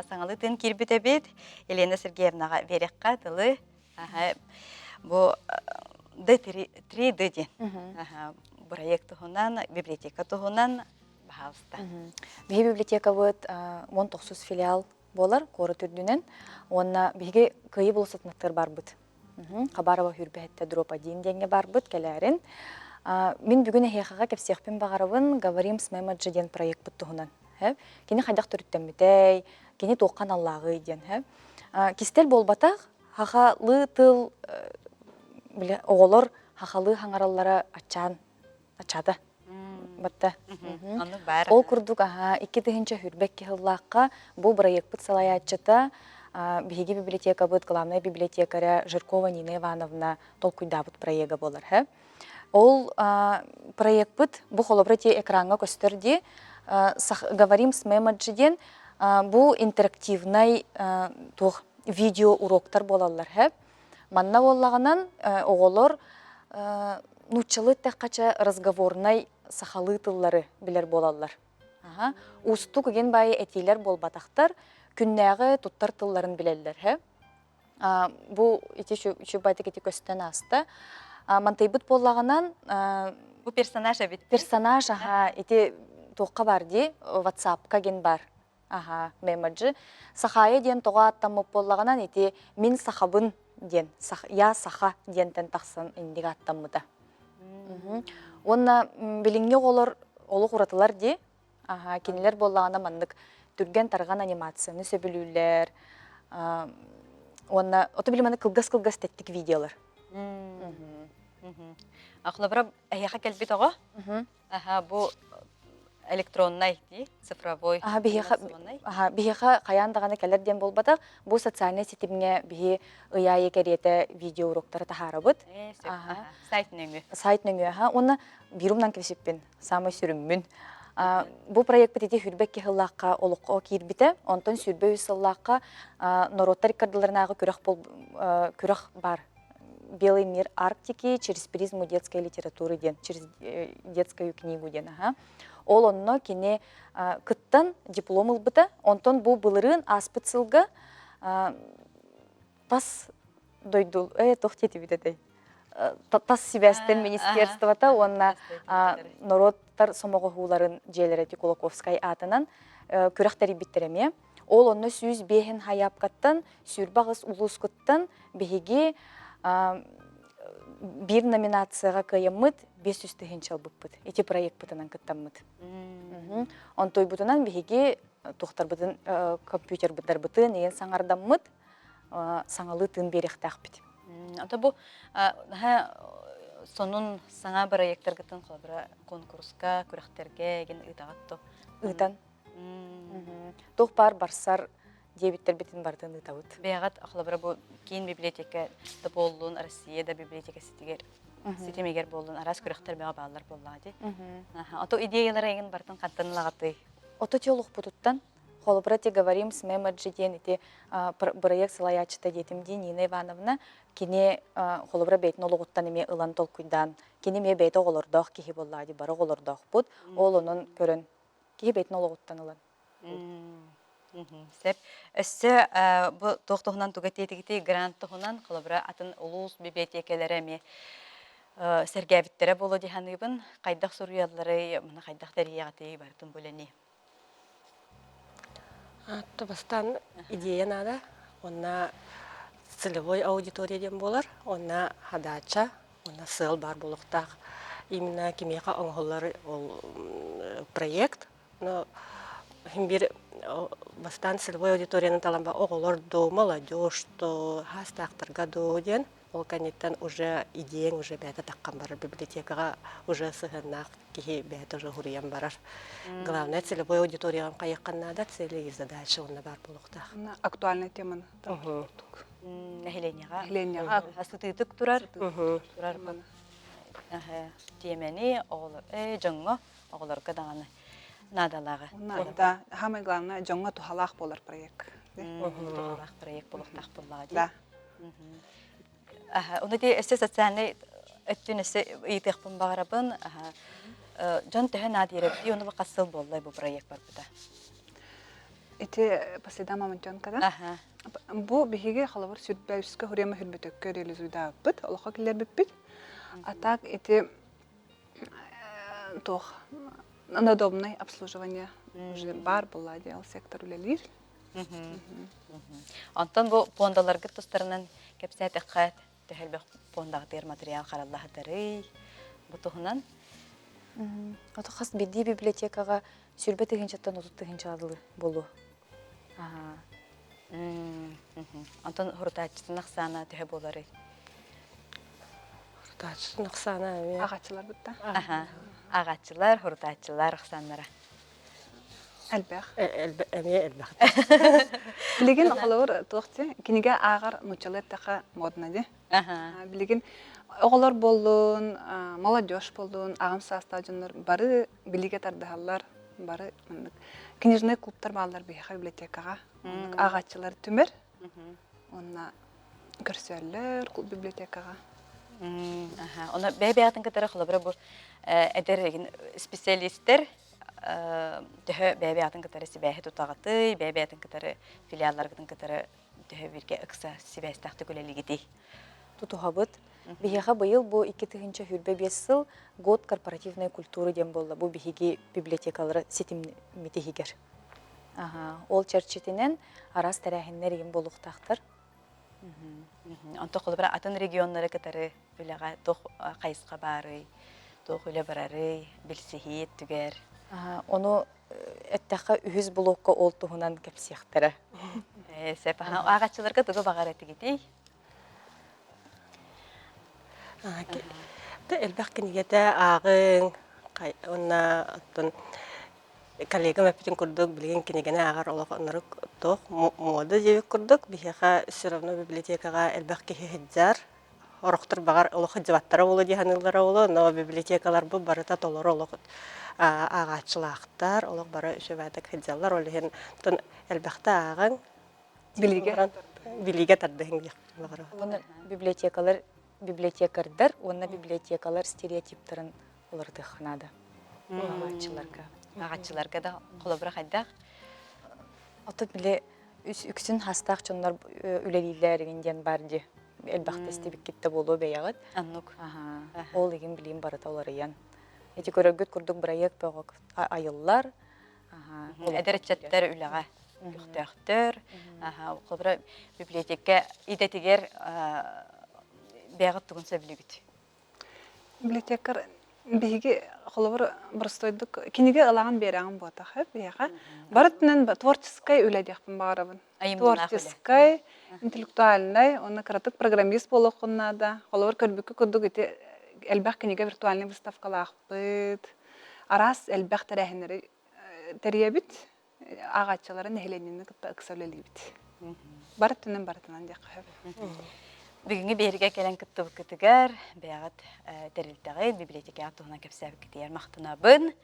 саҥалыы тыын киирбит эбит. Елена Сергеевнаҕа биэриэххэ тылы бу Д3D диэн бырайыак туһунан, библиотека туһунан баһаалыста. Биһи библиотекабыт 19 филиал буолар куорат үрдүнэн уонна биһиги Кыайыы болуоссатынаттар барбыт. Хабарова Хүрбэһэттэ дроп один диэҥҥэ барбыт кэлээрин. Мин бүгүн эһиэхэҕэ кэпсиэхпин баҕарабын Говорим с Мемоджи диэн проекпыт туһунан. Кини хайдах төрүттэммитэй, кини туохха аналлааҕый диэн. Кистэл буолбатах, хахалыы тыл бile оҕолор хахалыы хаҥараллара аччаан аччаата. Батта. Ол курдук аха 2022 сыллаахха бу бырайыакпыт салайааччыта биһиги библиотекабыт главная библиотекаря Жиркова Нина Ивановна толкуйдаабыт проега буолар. Ол проекпыт бу холобура ти экраҥҥа көстөр дии говорим с мемоджи диэн бу интерактивнай туох видео уроктар буолаллар. Манна буоллаҕынан оҕолор нууччалыы эттэххэ разговорнай сахалыы тыллары билэр буолаллар. Уустук игин баайы этиилэр буолбатахтар, күннээҕи туттар тылларын билэллэр. Бу ити үчүгэй ити көстөн ааста. Мантыйбыт буоллаҕынан Бу персонаж эбит. Персонаж, аха, ити туохха бар дии, WhatsApp-ка гин бар. Аха, мемоджи. Сахаайа диэн тоҕо ааттаммыт буоллаҕынан ити мин сахабын диэн, я саха диэнтэн тахсан инник ааттаммыта. Уонна билиҥҥи оҕолор олох уратылар дии. Аха, кинилэр буоллаҕына маннык түргэн-тарҕан анимацияны сөбүлүүллэр. Уонна ото били маны кылгас-кылгас тэттик видеолар. Холобура, эһиэхэ кэлбит оҕо Аха, бу электроннай дии, цифровой, Аха, биһиэхэ, аха, биһиэхэ хайаан даҕаны кэлэр диэн буолбатах. Бу социальнай ситимҥэ биһи ый аайы кэриэтэ видеоуроктары таһаарабыт. Аха. Сайт нөҥүө. Сайт нөҥүө, аха. Уонна биир умнан кэбисиппин, самай сүрүммүн. Бу проекпыт ити 22 сыллаахха олоххо киирбитэ. Онтон 23 сыллаахха норуоттар иккардыларынааҕы күрэх, күрэх бар Белый мир Арктики через призму детской литературы диэн, через детскую книгу диэн аха. Ол онно кини кыттан диплом ылбыта. Онтон бу былырыын ааспыт сылга тас дойду туох диэтибит этэй тас сибээстэн министерствота уонна норуоттар сомоҕоһууларын дьиэлэрэ Кулаковскай аатынан күрэх тэрийбиттэр эмиэ. Ол онно 105 хайаапкаттан 28 улуускуттан биһиги биир номинацияҕа кыайаммыт 500 тыһыынча ылбыппыт. Ити проекпытынан кыттаммыт. Онтуйбутунан биһиги туохтарбытын компьютербытын иэн саҥардаммыт саҥалыы тыын биэриэхтээхпит. Ото бу сонун саҥа бырайыактаргытын холобура конкурска, күрэхтэргэ эгин ыытаҕыт то? Ыытан. Туох баар барсар диэбиттэрбитин барытын ыытабыт. Бэйэҕит холобура бу киин библиотека да буоллун, Россия да библиотека ситигэр ситимигэр буоллун, араас күрэхтэр бөҕө бааллар буоллаҕа дии. Ото идеялара эҥин барытын хантан ылаҕытый? Ото олохпутуттан холобура те говорим с мемоджи диэн ити бырайыак салайааччыта диэтим дии Нина Ивановна кини холобура бэйэтин олоҕуттан эмиэ ылан толкуйдаан кини эмиэ бэйэтэ оҕолордоох киһи буоллаҕа дии бары оҕолордоохпут ол онон көрөн киһи бэйэтин олоҕуттан ылан Сөп. Өссө бу туох туһунан туга этиэтигитий грант туһунан холобура атын улуус библиотекэлэрэ эмиэ сэргээбиттэрэ буолуо дии саныыбын. Хайдах суруйалларый, маны хайдах тэрийэҕитий барытын бу үлэни? Бастаан идея наада, уонна целевой аудитория диэн буолар, уонна задача, уонна сыал баар буолуохтаах. Именно кимиэхэ оҥоһуллар ол проект. Но иһин биир бастаан целевой аудиторияны талан оҕолор дуу, молодежь дуу, хаастаахтарга дуу диэн ол кэнниттэн уже идеяҥ уже бэйэтэ таххан барар библиотекаҕа уже сыһыаннаах киһи бэйэтэ уже уһуруйан барар. Главное целевой аудиторияҕа хайыаххан наада, цели и задачи онно баар буолуохтаах. Актуальная теманы. Нэһилиэнньэҕэ. Нэһилиэнньэҕэ. Сытыытык турар. Турар тиэмэни оҕолор дьоҥҥо оҕолорго даҕаны наадалааҕы. Да, самое главное, дьоҥҥо туһалаах буолар проект. Туһалаах проект буолуохтаах буоллаҕа дии. Да. Ону ити өссө социальнай өттүн өссө ыйытыахпын баҕарабын. Дьон төһө наадыйар ону хас сыл буолла бу проект барбыта? Ити по следам мамонтенка, да? Бу биһиги холобур сүрбэ үскэ хуриама хүрбөтөккө реализуйдаабыппыт, олоххо киллэрбиппит. А так ити туох надобное обслуживание уже бар буолла дии ол сектор үлэлиир. Онтон бу пуондаларгыт тустарынан кэпсээтэххэ төһө элбэх пуондаҕытыгар материал хараллаһытарый бу туһунан? Ото хас биирдии библиотекаҕа сүрбэ тыһыынчаттан 30 тыһыынчаҕа дылы буолуо. Онтон хурутааччытын ахсаана төһө буоларый? Хурутааччытын ахсаана эмиэ. Ааҕааччылар бытта. Ааҕааччылар, хурутааччылар ахсааннара. Элбэх. Эмиэ элбэх. Билигин холобур туох дии кинигэ ааҕар нууччалыы эттэххэ модно дии. Билигин оҕолор буоллун, молодежь буоллун, аҕам саастаах дьоннор бары билиигэ тардыһаллар, бары маннык книжный клубтар бааллар биһиэхэ библиотекаҕа. Оннук ааҕааччылар түмэр. Уонна көрсөллөр библиотекаҕа. Ону бэйэ-бэйэҕитин кытары холобура бу эдэр специалистэр төһө бэйэ-бэйэҕитин кытары сибээһи тутаҕытый, бэйэ-бэйэтин кытары филиалларгытын кытары төһө бииргэ ыкса сибээстээхтик үлэлиигитий? Тутуһабыт. Биһиэхэ быйыл бу 2025 сыл год корпоративной культуры диэн буолла. Бу биһиги библиотекалары ситиммит иһигэр. Ол чэрчитинэн араас тэрээһиннэр игин буолуохтаахтар. Онтон холобура атын регионнары кытары үлэҕэ туох хайысха баарый, туох үлэ барарый, билсиһии өттүгэр? Ону эттэххэ үһүс блокка ол туһунан кэпсиэхтэрэ. Сөп. Ааҕааччыларга тугу баҕар этигитий? Элбэх кинигэтэ ааҕыҥ, уонна оттон коллегам эппитин курдук билигин кинигэни ааҕар олох оннук туох муода диэбит курдук биһиэхэ все равно библиотекаҕа элбэх киһи сылдьар орохтор баҕар олох сылдьыбаттара буолуо дии саныыллара буолуо но библиотекаларбыт барыта толору олох ааҕааччылаахтар олох бары үчүгэйдик сылдьаллар ол иһин элбэхтэ ааҕыҥ билиигэ билиигэ тардыһыҥ диэхпин баҕарабын библиотекалар библиотекардар уонна библиотекалар стереотиптарын уларытыахха наада ааҕааччыларга. Ааҕааччыларга да холобура хайдах? Оттон били үксүн хастаах дьоннор үлэлииллэр игин диэн бар дии. Элбэхтэ истибиккит да буолуо бэйэҕит. Оннук. Ол игин билиим барыта уларыйан. Ити көрөргүт курдук бырайыак бөҕө айыллар. Эдэр ыччаттар үлэҕэ көхтөөхтөр. Холобура библиотека идэтигэр бэйэҕит тугун сөбүлүүгүт? Библиотекарь биһиги холобур боростуойдук кинигэ ылаҕын биэрэҕин буотах биһиэхэ барытынан творческай үлэ диэхпин баҕарабын. Творческай, интеллектуальнай, уонна кыратык программист буолуоххун наада. Холобур көрбүккэ курдук ити элбэх кинигэ виртуальнай выставкалаахпыт, араас элбэх тэрээһиннэри тэрийэбит. ааҕааччылары нэһилиэнньэни кытта ыкса үлэлиибит. Бар өттүнэн барытынан диэххэ сөп. Бүгүҥҥү биэригэ кэлэн кыттыбыккытыгар, бэйэҕит тэрилтэҕит, библиотекаҕыт туһунан кэпсээбиккитигэр махтанабын.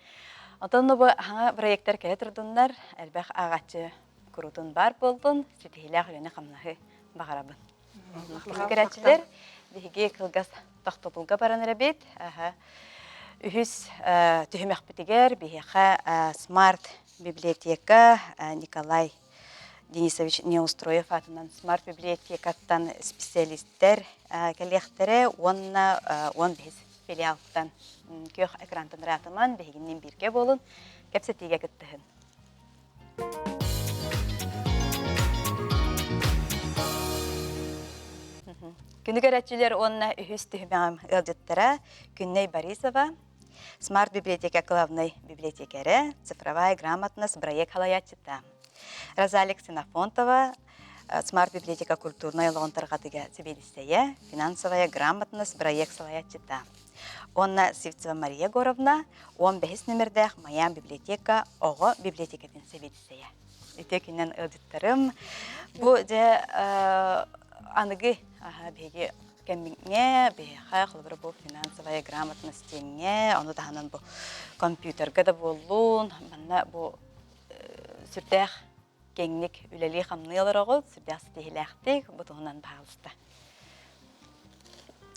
Онтон бу хаҥа проектар кэлэ турдуннар, элбэх ааҕааччы куруутун баар буоллун, ситиһиилээх үлэни-хамнаһы баҕарабын. Көрөөччүлэр, биһиги кылгас тохтобулга баран эрэбит. Үһүс түһүмэхпитигэр биһиэхэ Смарт библиотека Николай Денисович Неустроев аатынан Смарт библиотекаттан специалистэр кэлиэхтэрэ уонна 15 филиалтан күөх экрантан ыраатыман биһигинниин бииргэ буолун, кэпсэтиигэ кыттыһын. Күнү көрөөччүлэр уонна үһүс түһүмэҕим ыалдьыттара Күннэй Борисова, Смарт библиотека главнай библиотекэрэ, цифровая грамотность проект халайааччыта. Розалия Ксенофонтова, Смарт библиотека культурнай олоҕун тарҕатыга сэбиэдиссэйэ, финансовая грамотность проект салайааччыта. Уонна Сивцева Мария Егоровна, 15 нөмердээх Майаан библиотека оҕо библиотекатын сэбиэдиссэйэ. Ити күннэн ыалдьыттарым. Бу дьэ аныгы биһиги кэмҥэ биһиэхэ холобура бу финансовая грамотность диэҥҥэ, ону таһынан бу компьютерга да буоллун, манна бу сүрдээх киэҥник үлэлии-хамныы олороҕут, сүрдээх ситиһиилээхтик бу туһунан баһаалыста.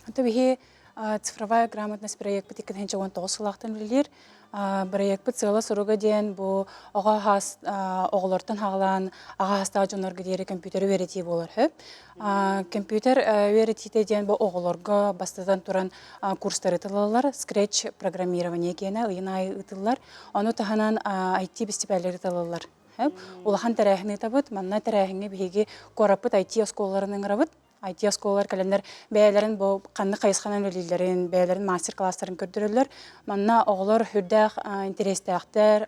Ото биһи цифровая грамотность проекпыт 2019 сылаахтан үлэлиир. Проекпыт сыала-соруга диэн бу оҕо хаас оҕолортон хаалаан аҕа хастаах дьоннорго диэри компьютер үөрэтии буолар хөп. Компьютер үөрэтиитэ диэн бу оҕолорго бастатан туран курстары тылаллар, Scratch программирование киэнэ ыйын аайы ыытыллар. Ону таһынан IT бэстибээллэри талаллар. Улахан тэрээһин ыытабыт. Манна тэрээһиҥҥэ биһиги куораппыт IT оскуолаларын ыҥырабыт. IT оскуолалар кэлэннэр бэйэлэрин бу ханнык хайысханан үлэлииллэрин, бэйэлэрин мастер-класстарын көрдөрөллөр. Манна оҕолор үрдээх интэриэстээхтэр,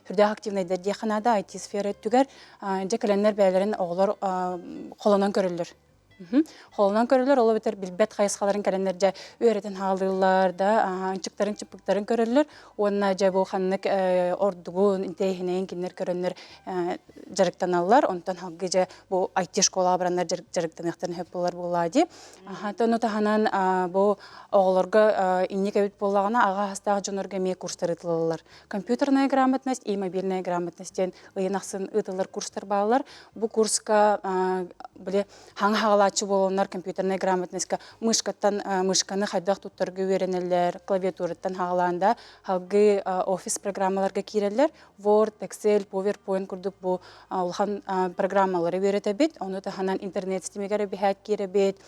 үрдээх активнайдар диэххэ наада IT сфера өттүгэр. Дьэ кэлэннэр бэйэлэрин оҕолор холонон көрөллөр. Холонон көрөллөр, ол эбэтэр билбэт хайысхаларын кэлэннэр дьэ үөрэтэн хаалыыллар да, ынчыктарын чыппыктарын көрөллөр уонна дьэ бу ханнык ордугун, интэриэһинэйин кинилэр көрөннөр дьарыктаналлар. Онтон салгыы дьэ бу IT-школаҕа бараннар дьарыктаныахтарын сөп буолар буоллаа дии. Ону таһынан бу оҕолорго инник эбит буоллаҕына аҕа саастаах дьоннорго эмиэ курстар ыытыллаллар. Компьютерная грамотность и мобильная грамотность диэн ыйын ахсын ыытыллар курстар бааллар. Бу курска били хаҥа хаҕалааччы буоланнар компьютерная грамотностька мышкаттан мышканы хайдах туттарга үөрэнэллэр, клавиатураттан хаҕалаан да салгыы офис программаларга киирэллэр. Word, Excel, PowerPoint курдук бу улахан программалары үөрэтэбит. Ону таһынан интернет ситимигэр эбиһээт киирэбит,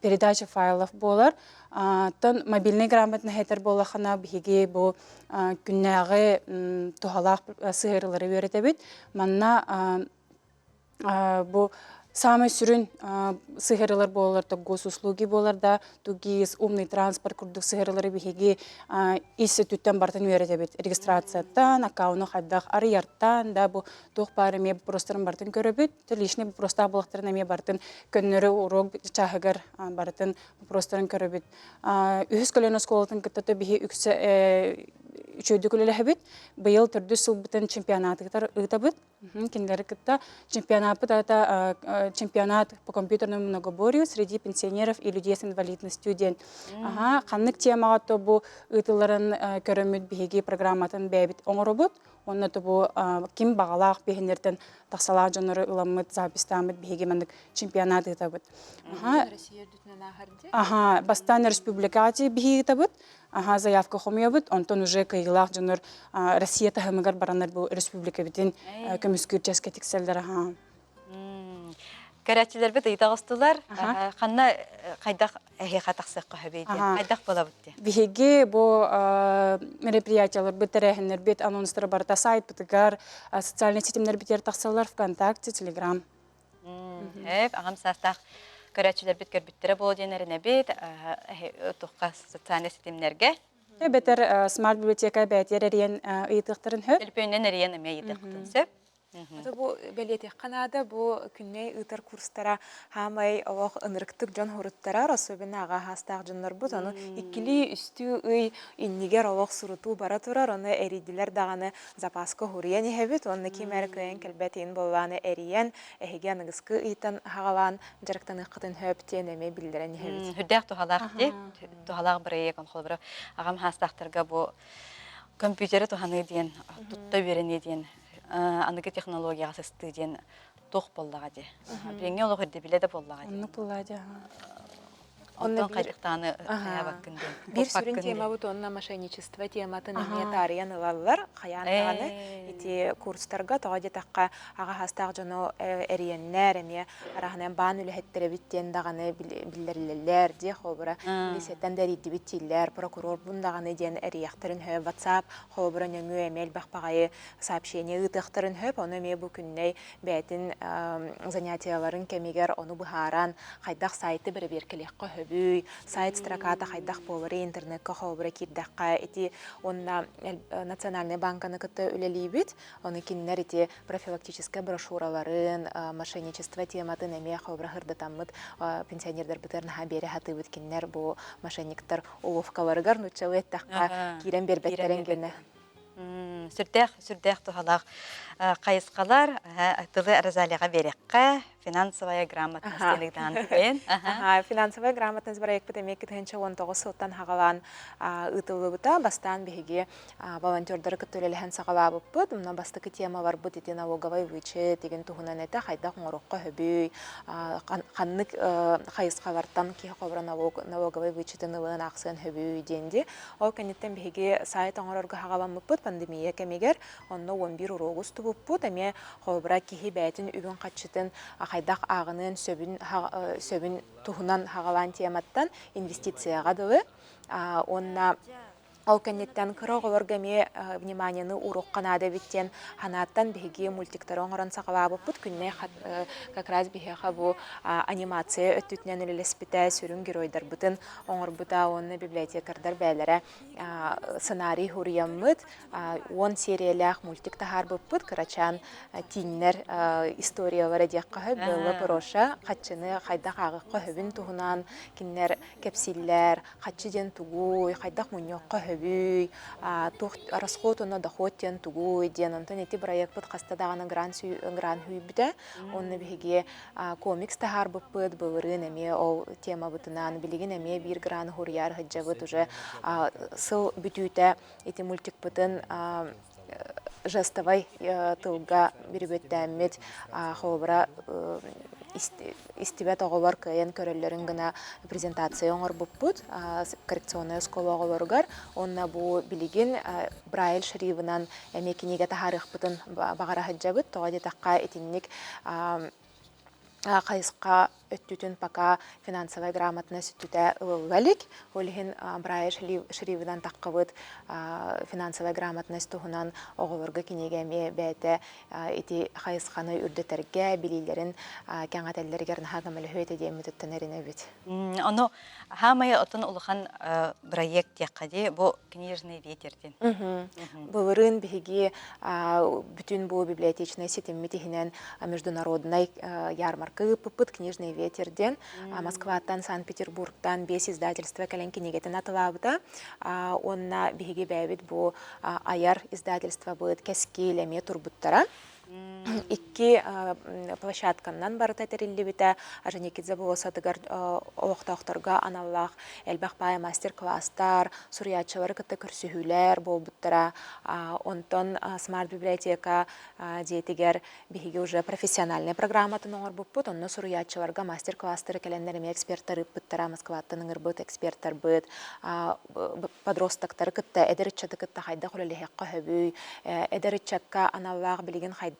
передача файлов буолар. Оттон мобильный грамотный этэр буоллахына биһиги бу күннээҕи туһалаах сыһыарыылары үөрэтэбит. Манна бу саамай сүрүн сыһыарыылар буолалар то госуслуги буолар да тугис умный транспорт курдук сыһыарыылары биһиги ис өттүттэн барытын үөрэтэбит регистрацияттан аккауну хайдах арыйартан да бу туох баар эмиэ вопростарын барытын көрөбүт личный вопростаах буолахтарын эмиэ барытын көннөрү урок чааһыгар барытын вопростарын көрөбүт үһүс көлүөнэ оскуолатын кытта биһи үксэ үчүгэйдик үлэлэһэбит быйыл төрдүс сылбытын чемпионатыгар ыытабыт Кинилэри кытта чемпионаппыт аата чемпионат по компьютерному многоборью среди пенсионеров и людей с инвалидностью диэн. Аха, ханнык темаҕа то бу ыытылларын көрөммүт биһиги программатын бэйэбит оҥоробут. Онно то бу ким баҕалаах биһиннэртэн тахсалаах дьоннору ыламмыт, запистааммыт биһиги маннык чемпионат ыытабыт. Аха. Аха, бастаан республикаҕа биһиги ыытабыт. Аха, заявка хомуйабыт, онтон уже кыайыылаах дьоннор Россия таһымыгар бараннар бу республикабытын көмүскүүр чэскэ тиксэллэр аха. Көрөөччүлэрбит ыйыта оҕустулар. Ханна хайдах эһиэхэ тахсыахха сөбүй диэн, хайдах буолабыт диэн. Биһиги бу мероприятияларбыт, тэрээһиннэрбит анонстара барыта сайтпытыгар, социальнай ситимнэрбитигэр тахсаллар, ВКонтакте, Телеграм. Эп, аҕам саастаах көрөөччүлэрбит көрбүттэрэ буолуо диэн эрэнэбит. Туохха социальнай ситимнэргэ. Эбэтэр смарт библиотека бээтиэр эрийэн ыйытыахтарын сөп. Төлөпүөнүнэн эрийэн эмиэ ыйытыахтарын сөп. Ото бу бэлиэтиэххэ наада, бу күннэй ыытар курстара хаамай олох ынырыктык дьон хоруттарар, особенно аҕа саастаах дьоннорбут, ону иккилии, үстүү ый иннигэр олох сурутуу бара турар, ону эрийдилэр даҕаны запаска хуруйан иһэбит уонна ким эрэ кыайан кэлбэт иһин буоллаҕына эрийэн эһиги аныгыскы ыйтан аҕалаан дьарыктаныаххытын сөп диэн эмиэ биллэрэн иһэбит. Үрдээх туһалаах дии, туһалаах бырайыак он холобура аҕам хаастаахтарга бу компьютеры туһаныы диэн, тутта үөрэнии диэн, аныгы технологияҕа сыстыы диэн туох буоллаҕа дии. Билиҥҥи олох ирдэбилэ да буоллаҕа дии. Оннук буоллаҕа дии. Онтон хайдахтааны хайаабаккын диэн. Биир сүрүн темабыт уонна мошенничество тематын эмиэ таарыйан ылаллар. Хайаан даҕаны ити курстарга тоҕо диэтэххэ аҕа саастаах дьону эрийэннэр эмиэ араһынан баан үлэһиттэрэбит диэн даҕаны биллэриллэллэр диэ холобура милицияттан да эрийдибит дииллэр прокурорбун даҕаны диэн эрийэхтэрин сөп WhatsApp холобура нөҥүө эмиэ элбэх баҕайы сообщение ыытыахтарын сөп ону эмиэ бу күннэй бэйэтин занятиеларын кэмигэр ону быһааран хайдах сайты бэрэбиэркэлиэххэ сөбүй, сайт строката хайдах буоларый, интернекка холобура киирдэххэ ити уонна Национальнай банканы кытта үлэлиибит. Ону кинилэр ити профилактическай брошюраларын, мошенничество тематын эмиэ холобура сырдатаммыт пенсионердарбытыгар наһаа биэрэ сатыыбыт кинилэр бу мошенниктар уловкаларыгар нууччалыы эттэххэ киирэн биэрбэттэрин гэнэ. Сүрдээх, сүрдээх туһалаах хайысхалар тылы Розалияҕа биэриэххэ. Финансовая грамотность диэн Финансовая грамотность бырайыакпыт эмиэ 2019 сылтан хаҕалаан ыытыллыбыта. Бастаан биһиги волонтердары кытта үлэлэһэн саҕалаабыппыт. Мына бастакы темаларбыт ити налоговай вычет деген туһунан этэ, хайдах оҥоруохха сөбүй, ханнык хайысхалартан киһи холобура налоговай вычетын ылыан аахсыан сөбүй диэн дии. Ол кэнниттэн биһиги сайт оҥорорго хаҕаламмыппыт пандемия кэмигэр. Онно 11 уруогу устубуппут. Эмиэ холобура киһи бэйэтин үбүн-харчытын хайдах ааҕыныан сөбүн, сөбүн туһунан хаҕалаан тематтан инвестицияҕа дылы. Уонна ол кэнниттэн кыра оҕолорго эмиэ вниманиены ууруохха наада эбит диэн санааттан биһиги мультиктары оҥорон саҕалаабыппыт. Күннэй как раз биһиэхэ бу анимация өттүтүнэн үлэлэспитэ, сүрүн геройдарбытын оҥорбута уонна библиотекардар бэйэлэрэ сценарий суруйаммыт, 10 сериялээх мультик таһаарбыппыт, кырачаан тииҥнэр историялара диэххэ сөп, Белла Проша хаччыны хайдах ааҕыахха сөбүн туһунан кинилэр кэпсииллэр, хаччы диэн тугуй, хайдах мунньуохха сөбүй, туох расход уонна доход диэн тугуй диэн, онтон ити бырайыакпыт хаста даҕаны грант сүүйбүтэ, онно биһиги комикс таһаарбыппыт, былырыын эмиэ ол темабытынан, билигин эмиэ биир граны суруйаар сылдьабыт, уже сыл бүтүүтэ ити мультикпытын жестовай тылга бүрүбүөттээммит, холобура истибэт оҕолор кыайан көрөллөрүн гына презентация оҥорбуппут коррекционнай оскуола оҕолоругар уонна бу билигин Брайль шрифынан эмиэ кинигэ таһаарыахпытын баҕара сылдьабыт. Тоҕо диэтэххэ, итинник хайысха өттүтүн пока финансовая грамотность өттүтэ ылылла илик. Ол иһин Брайль шрифынан таххыбыт финансовая грамотность туһунан оҕолорго кинигэ эмиэ бэйэтэ ити хайысханы үрдэтэргэ, билиилэрин кэҥэтэллэригэр наһаа көмөлөһүө этэ диэммит оттон эрэнэбит. Ону хаамай отон улахан бырайыак диэххэ дии, бу книжный ветер диэн. Былырыын биһиги бүтүн бу библиотечнай ситиммит иһинэн международнай ярмарка ыыппыппыт «Книжный ветер» диэн. Москваттан, Санкт-Петербургтан биэс издательство кэлэн кинигэтин атылаабыта. Уонна биһиги бэйэбит бу айар издательствобыт Кэскил эмиэ турбуттара. Икки площадканнан барыта тэриллибитэ. Орджоникидзе болуоссатыгар олохтоохторго аналлаах элбэх баай мастер-класстар, суруйааччылары кытта көрсүһүүлэр буолбуттара. Онтон смарт-библиотека дьиэтигэр биһиги уже профессиональнай программатын оҥорбуппут. Онно суруйааччыларга мастер-класстары кэлэннэр эмиэ эксперттар ыыппыттара, Москваттан ыҥырбыт эксперттарбыт, подростоктары кытта, эдэр ыччаты кытта хайдах үлэлэһиэххэ сөбүй, эдэр ыччакка аналлаах билигин хайдах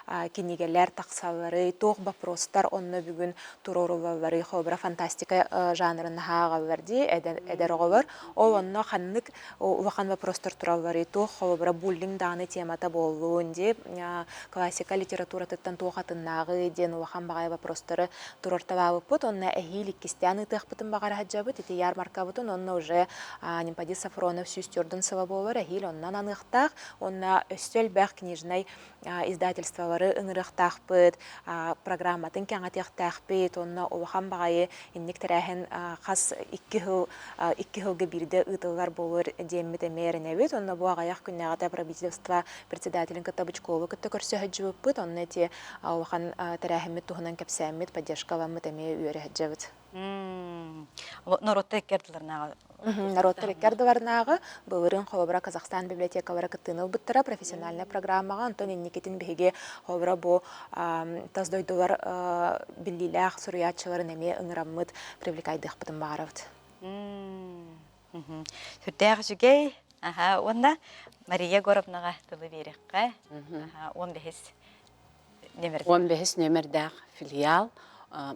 кинигэлэр тахсалларый, туох боппуруостар онно бүгүн туруоруллалларый, холобура фантастика жанрын наһаа ааҕаллар дии эдэр оҕолор. Ол онно ханнык улахан вопростар туралларый, туох холобура буллинг даҕаны темата буоллун дии, классика литературатыттан туох атыннааҕый диэн улахан баҕайы вопростары туруорталаабыппыт. Онно эһиил иккистээн ыытыахпытын баҕара сылдьабыт. Ити ярмаркабытын онно уже Нимпади Сафронов 104 сыла буолар эһиил онно ананыахтаах. Уонна өссө элбэх книжнай издательстволары ыҥырыахтаахпыт, программатын кэҥэтиэхтээхпит. Уонна улахан баҕайы инник тэрээһин хас икки сыл икки сылга биирдэ ыытыллар буолуор диэммит эмиэ эрэнэбит. Онно бу аҕыйах күннээҕитэ правительство председателин кытта Бычкову кытта көрсө сылдьыбыппыт. Онно ити улахан тэрээһиммит туһунан кэпсээммит, поддержка ыламмыт эмиэ үөрэ сылдьабыт. Норуотта икки ардыларынааҕы. Норуоттар икки ардыларынааҕы былырыын холобура Казахстан библиотекалара кыттыыны ылбыттара профессиональнай программаҕа, онтон инникитин биһиги холобура бу тас дойдулар биллиилээх суруйааччыларын эмиэ ыҥыраммыт привлекайдыахпытын баҕарабыт. Сүрдээх үчүгэй. Аха, уонна Мария Егоровнаҕа тылы биэриэххэ. Аха, 15 15 нүөмэрдээх филиал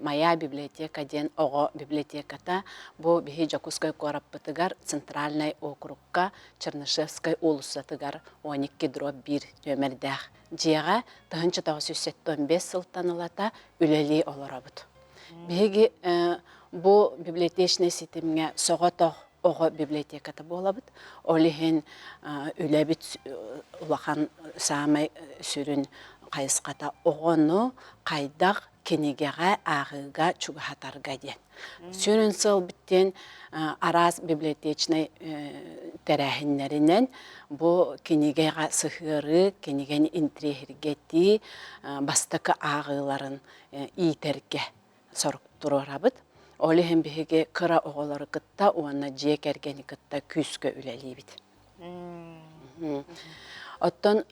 Моя библиотека диэн оҕо библиотеката бу биһи Дьокуускай куораппытыгар Центральнай округка Чернышевскай уулуссатыгар 12 дробь 1 нүөмэрдээх дьиэҕэ 1975 сылтан ылата үлэлии олоробут. Биһиги бу библиотечнай ситимҥэ соҕотох оҕо библиотеката буолабыт. Ол иһин үлэбит улахан саамай сүрүн хайысхата оҕону хайдах кинигэҕэ ааҕыыга чугаһатарга диэн. Сүрүн сыалбыт диэн араас библиотечнай тэрээһиннэринэн бу кинигэҕэ сыһыарыы, кинигэни интириэһиргэтии бастакы ааҕыыларын иитэргэ сорук туруорабыт. Ол иһин биһиги кыра оҕолору кытта уонна дьиэ кэргэни кытта күүскэ үлэлиибит. Оттон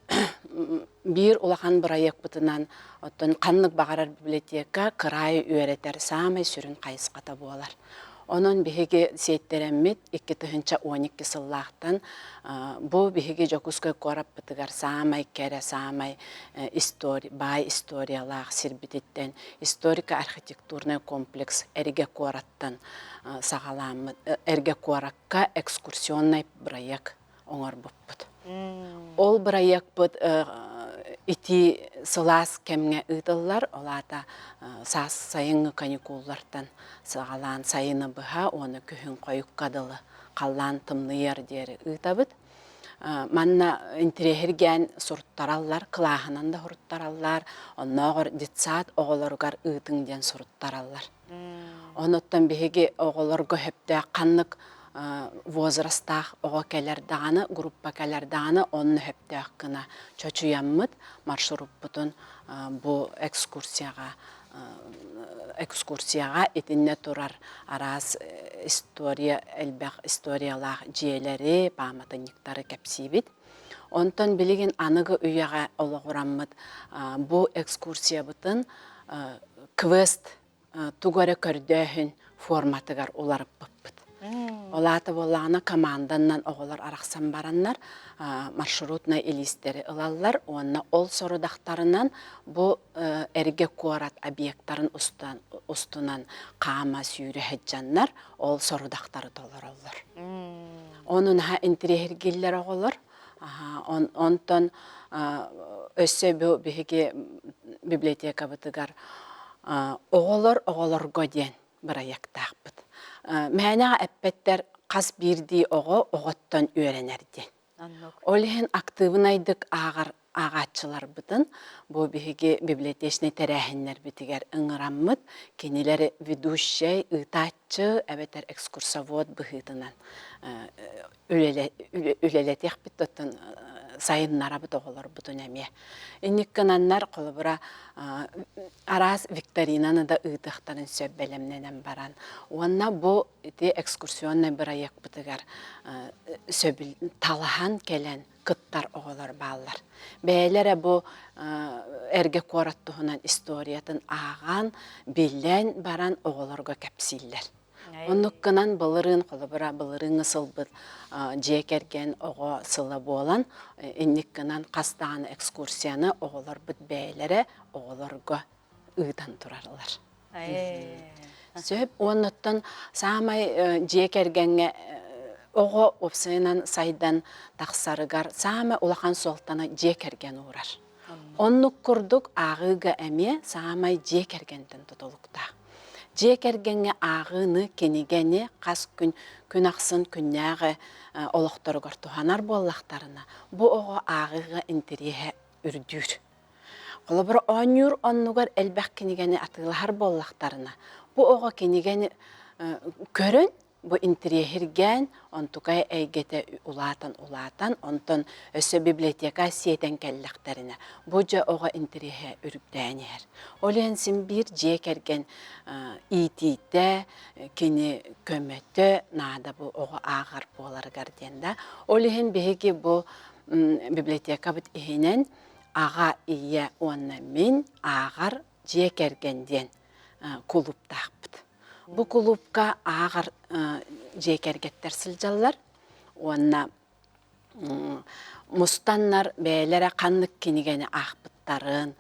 биир улахан бырайыакпытынан оттон ханнык баҕарар библиотека кыраайы үөрэтэр саамай сүрүн хайысхата буолар. Онон биһиги сиэттэрэммит 2012 сыллаахтан бу биһиги Дьокуускай куораппытыгар саамай кэрэ, саамай баай историялаах сирбититтэн историко-архитектурнай комплекс Эргэ куораттан саҕалааммыт Эргэ куоракка экскурсионнай бырайыак оҥорбуппут. Ол бырайыакпыт итии сылаас кэмҥэ ыытыллар, ол аата саас сайыҥҥы каникуллартан саҕалаан сайыны быһа уонна күһүн хойукка дылы халлаан тымныйар диэри ыытабыт. Манна интириэһиргээн суруттараллар, кылааһынан да суруттараллар, оннооҕор детсад оҕолоругар ыытыҥ диэн суруттараллар. Онуттан биһиги оҕолорго сөптөөх ханнык возрастаах оҕо кэлэр даҕаны, группа кэлэр даҕаны онно сөптөөх гына чочуйаммыт маршруппутун бу экскурсияҕа экскурсияҕа итиннэ турар араас история элбэх историялаах дьиэлэри, пааматынньыктары кэпсиибит. Онтон билигин аныгы үйэҕэ олоҕураммыт бу экскурсиябытын квест тугу эрэ көрдөөһүн форматыгар уларыппыппыт. Ол аата буоллаҕына команданнан оҕолор арахсан бараннар маршрутнай илиистэри ылаллар уонна ол сорудахтарынан бу эргэ куорат объектарын устунан хаама сүүрэ сылдьаннар ол сорудахтары толороллор. Ону наһаа интириэһиргииллэр оҕолор. Онтон өссө бу биһиги библиотекабытыгар оҕолор оҕолорго диэн бырайыактаахпыт. Мээнэҕэ эппэттэр хас биирдии оҕо оҕоттон үөрэнэр диэн. Ол иһин актыыбынайдык ааҕар ааҕааччыларбытын бу биһиги библиотечнай тэрээһиннэрбитигэр ыҥыраммыт, кинилэри ведущай, ыытааччы эбэтэр экскурсовод быһыытынан үлэлэтиэхпит оттон сайыннарабыт оҕолорбутун эмиэ. Инник гынаннар, холобура, араас викторинаны да ыытыахтарын сөп бэлэмнэнэн баран. Уонна бу ити экскурсионнай бырайыакпытыгар талаһан кэлэн кыттар оҕолор бааллар. Бэйэлэрэ бу эргэ куорат туһунан историятын ааҕан, билэн баран оҕолорго кэпсииллэр. Оннук гынан былырыын, холобура, былырыыҥҥы сылбыт дьиэ кэргэн оҕо сыла буолан, инник гынан хас даҕаны экскурсияны оҕолорбут бэйэлэрэ оҕолорго ыытан тураллар. Сөп. Уоннаттан саамай дьиэ кэргэҥҥэ оҕо уопсайынан сайдан тахсарыгар саамай улахан суолтаны дьиэ кэргэн уурар. Оннук курдук ааҕыыга эмиэ саамай дьиэ кэргэнтэн тутулуктаах. Дьиэ кэргэҥҥэ ааҕыыны, кинигэни хас күн күн ахсын күннээҕи олохторугар туһанар буоллахтарына, бу оҕо ааҕыыга интэриэһэ үрдүүр. Холобур, оонньуур оннугар элбэх кинигэни атыылаһар буоллахтарына, бу оҕо кинигэни көрөн. Бу интириэһиргээн, онтукай эйгэтэ улаатан-улаатан, онтон өссө библиотека сиэтэн кэллэхтэринэ, бу дьэ оҕо интириэһэ үрдээн иһэр. Ол иһин син биир дьиэ кэргэн иитиитэ, кини көмөтө наада бу оҕо ааҕар буоларыгар диэн да. Ол иһин биһиги бу библиотекабыт иһинэн аҕа, ийэ уонна мин ааҕар дьиэ кэргэн диэн кулууптаахпыт. Бу кулуупка ааҕар дьиэ кэргэттэр сылдьаллар уонна мустаннар бэйэлэрэ ханнык кинигэни аахпыттарын,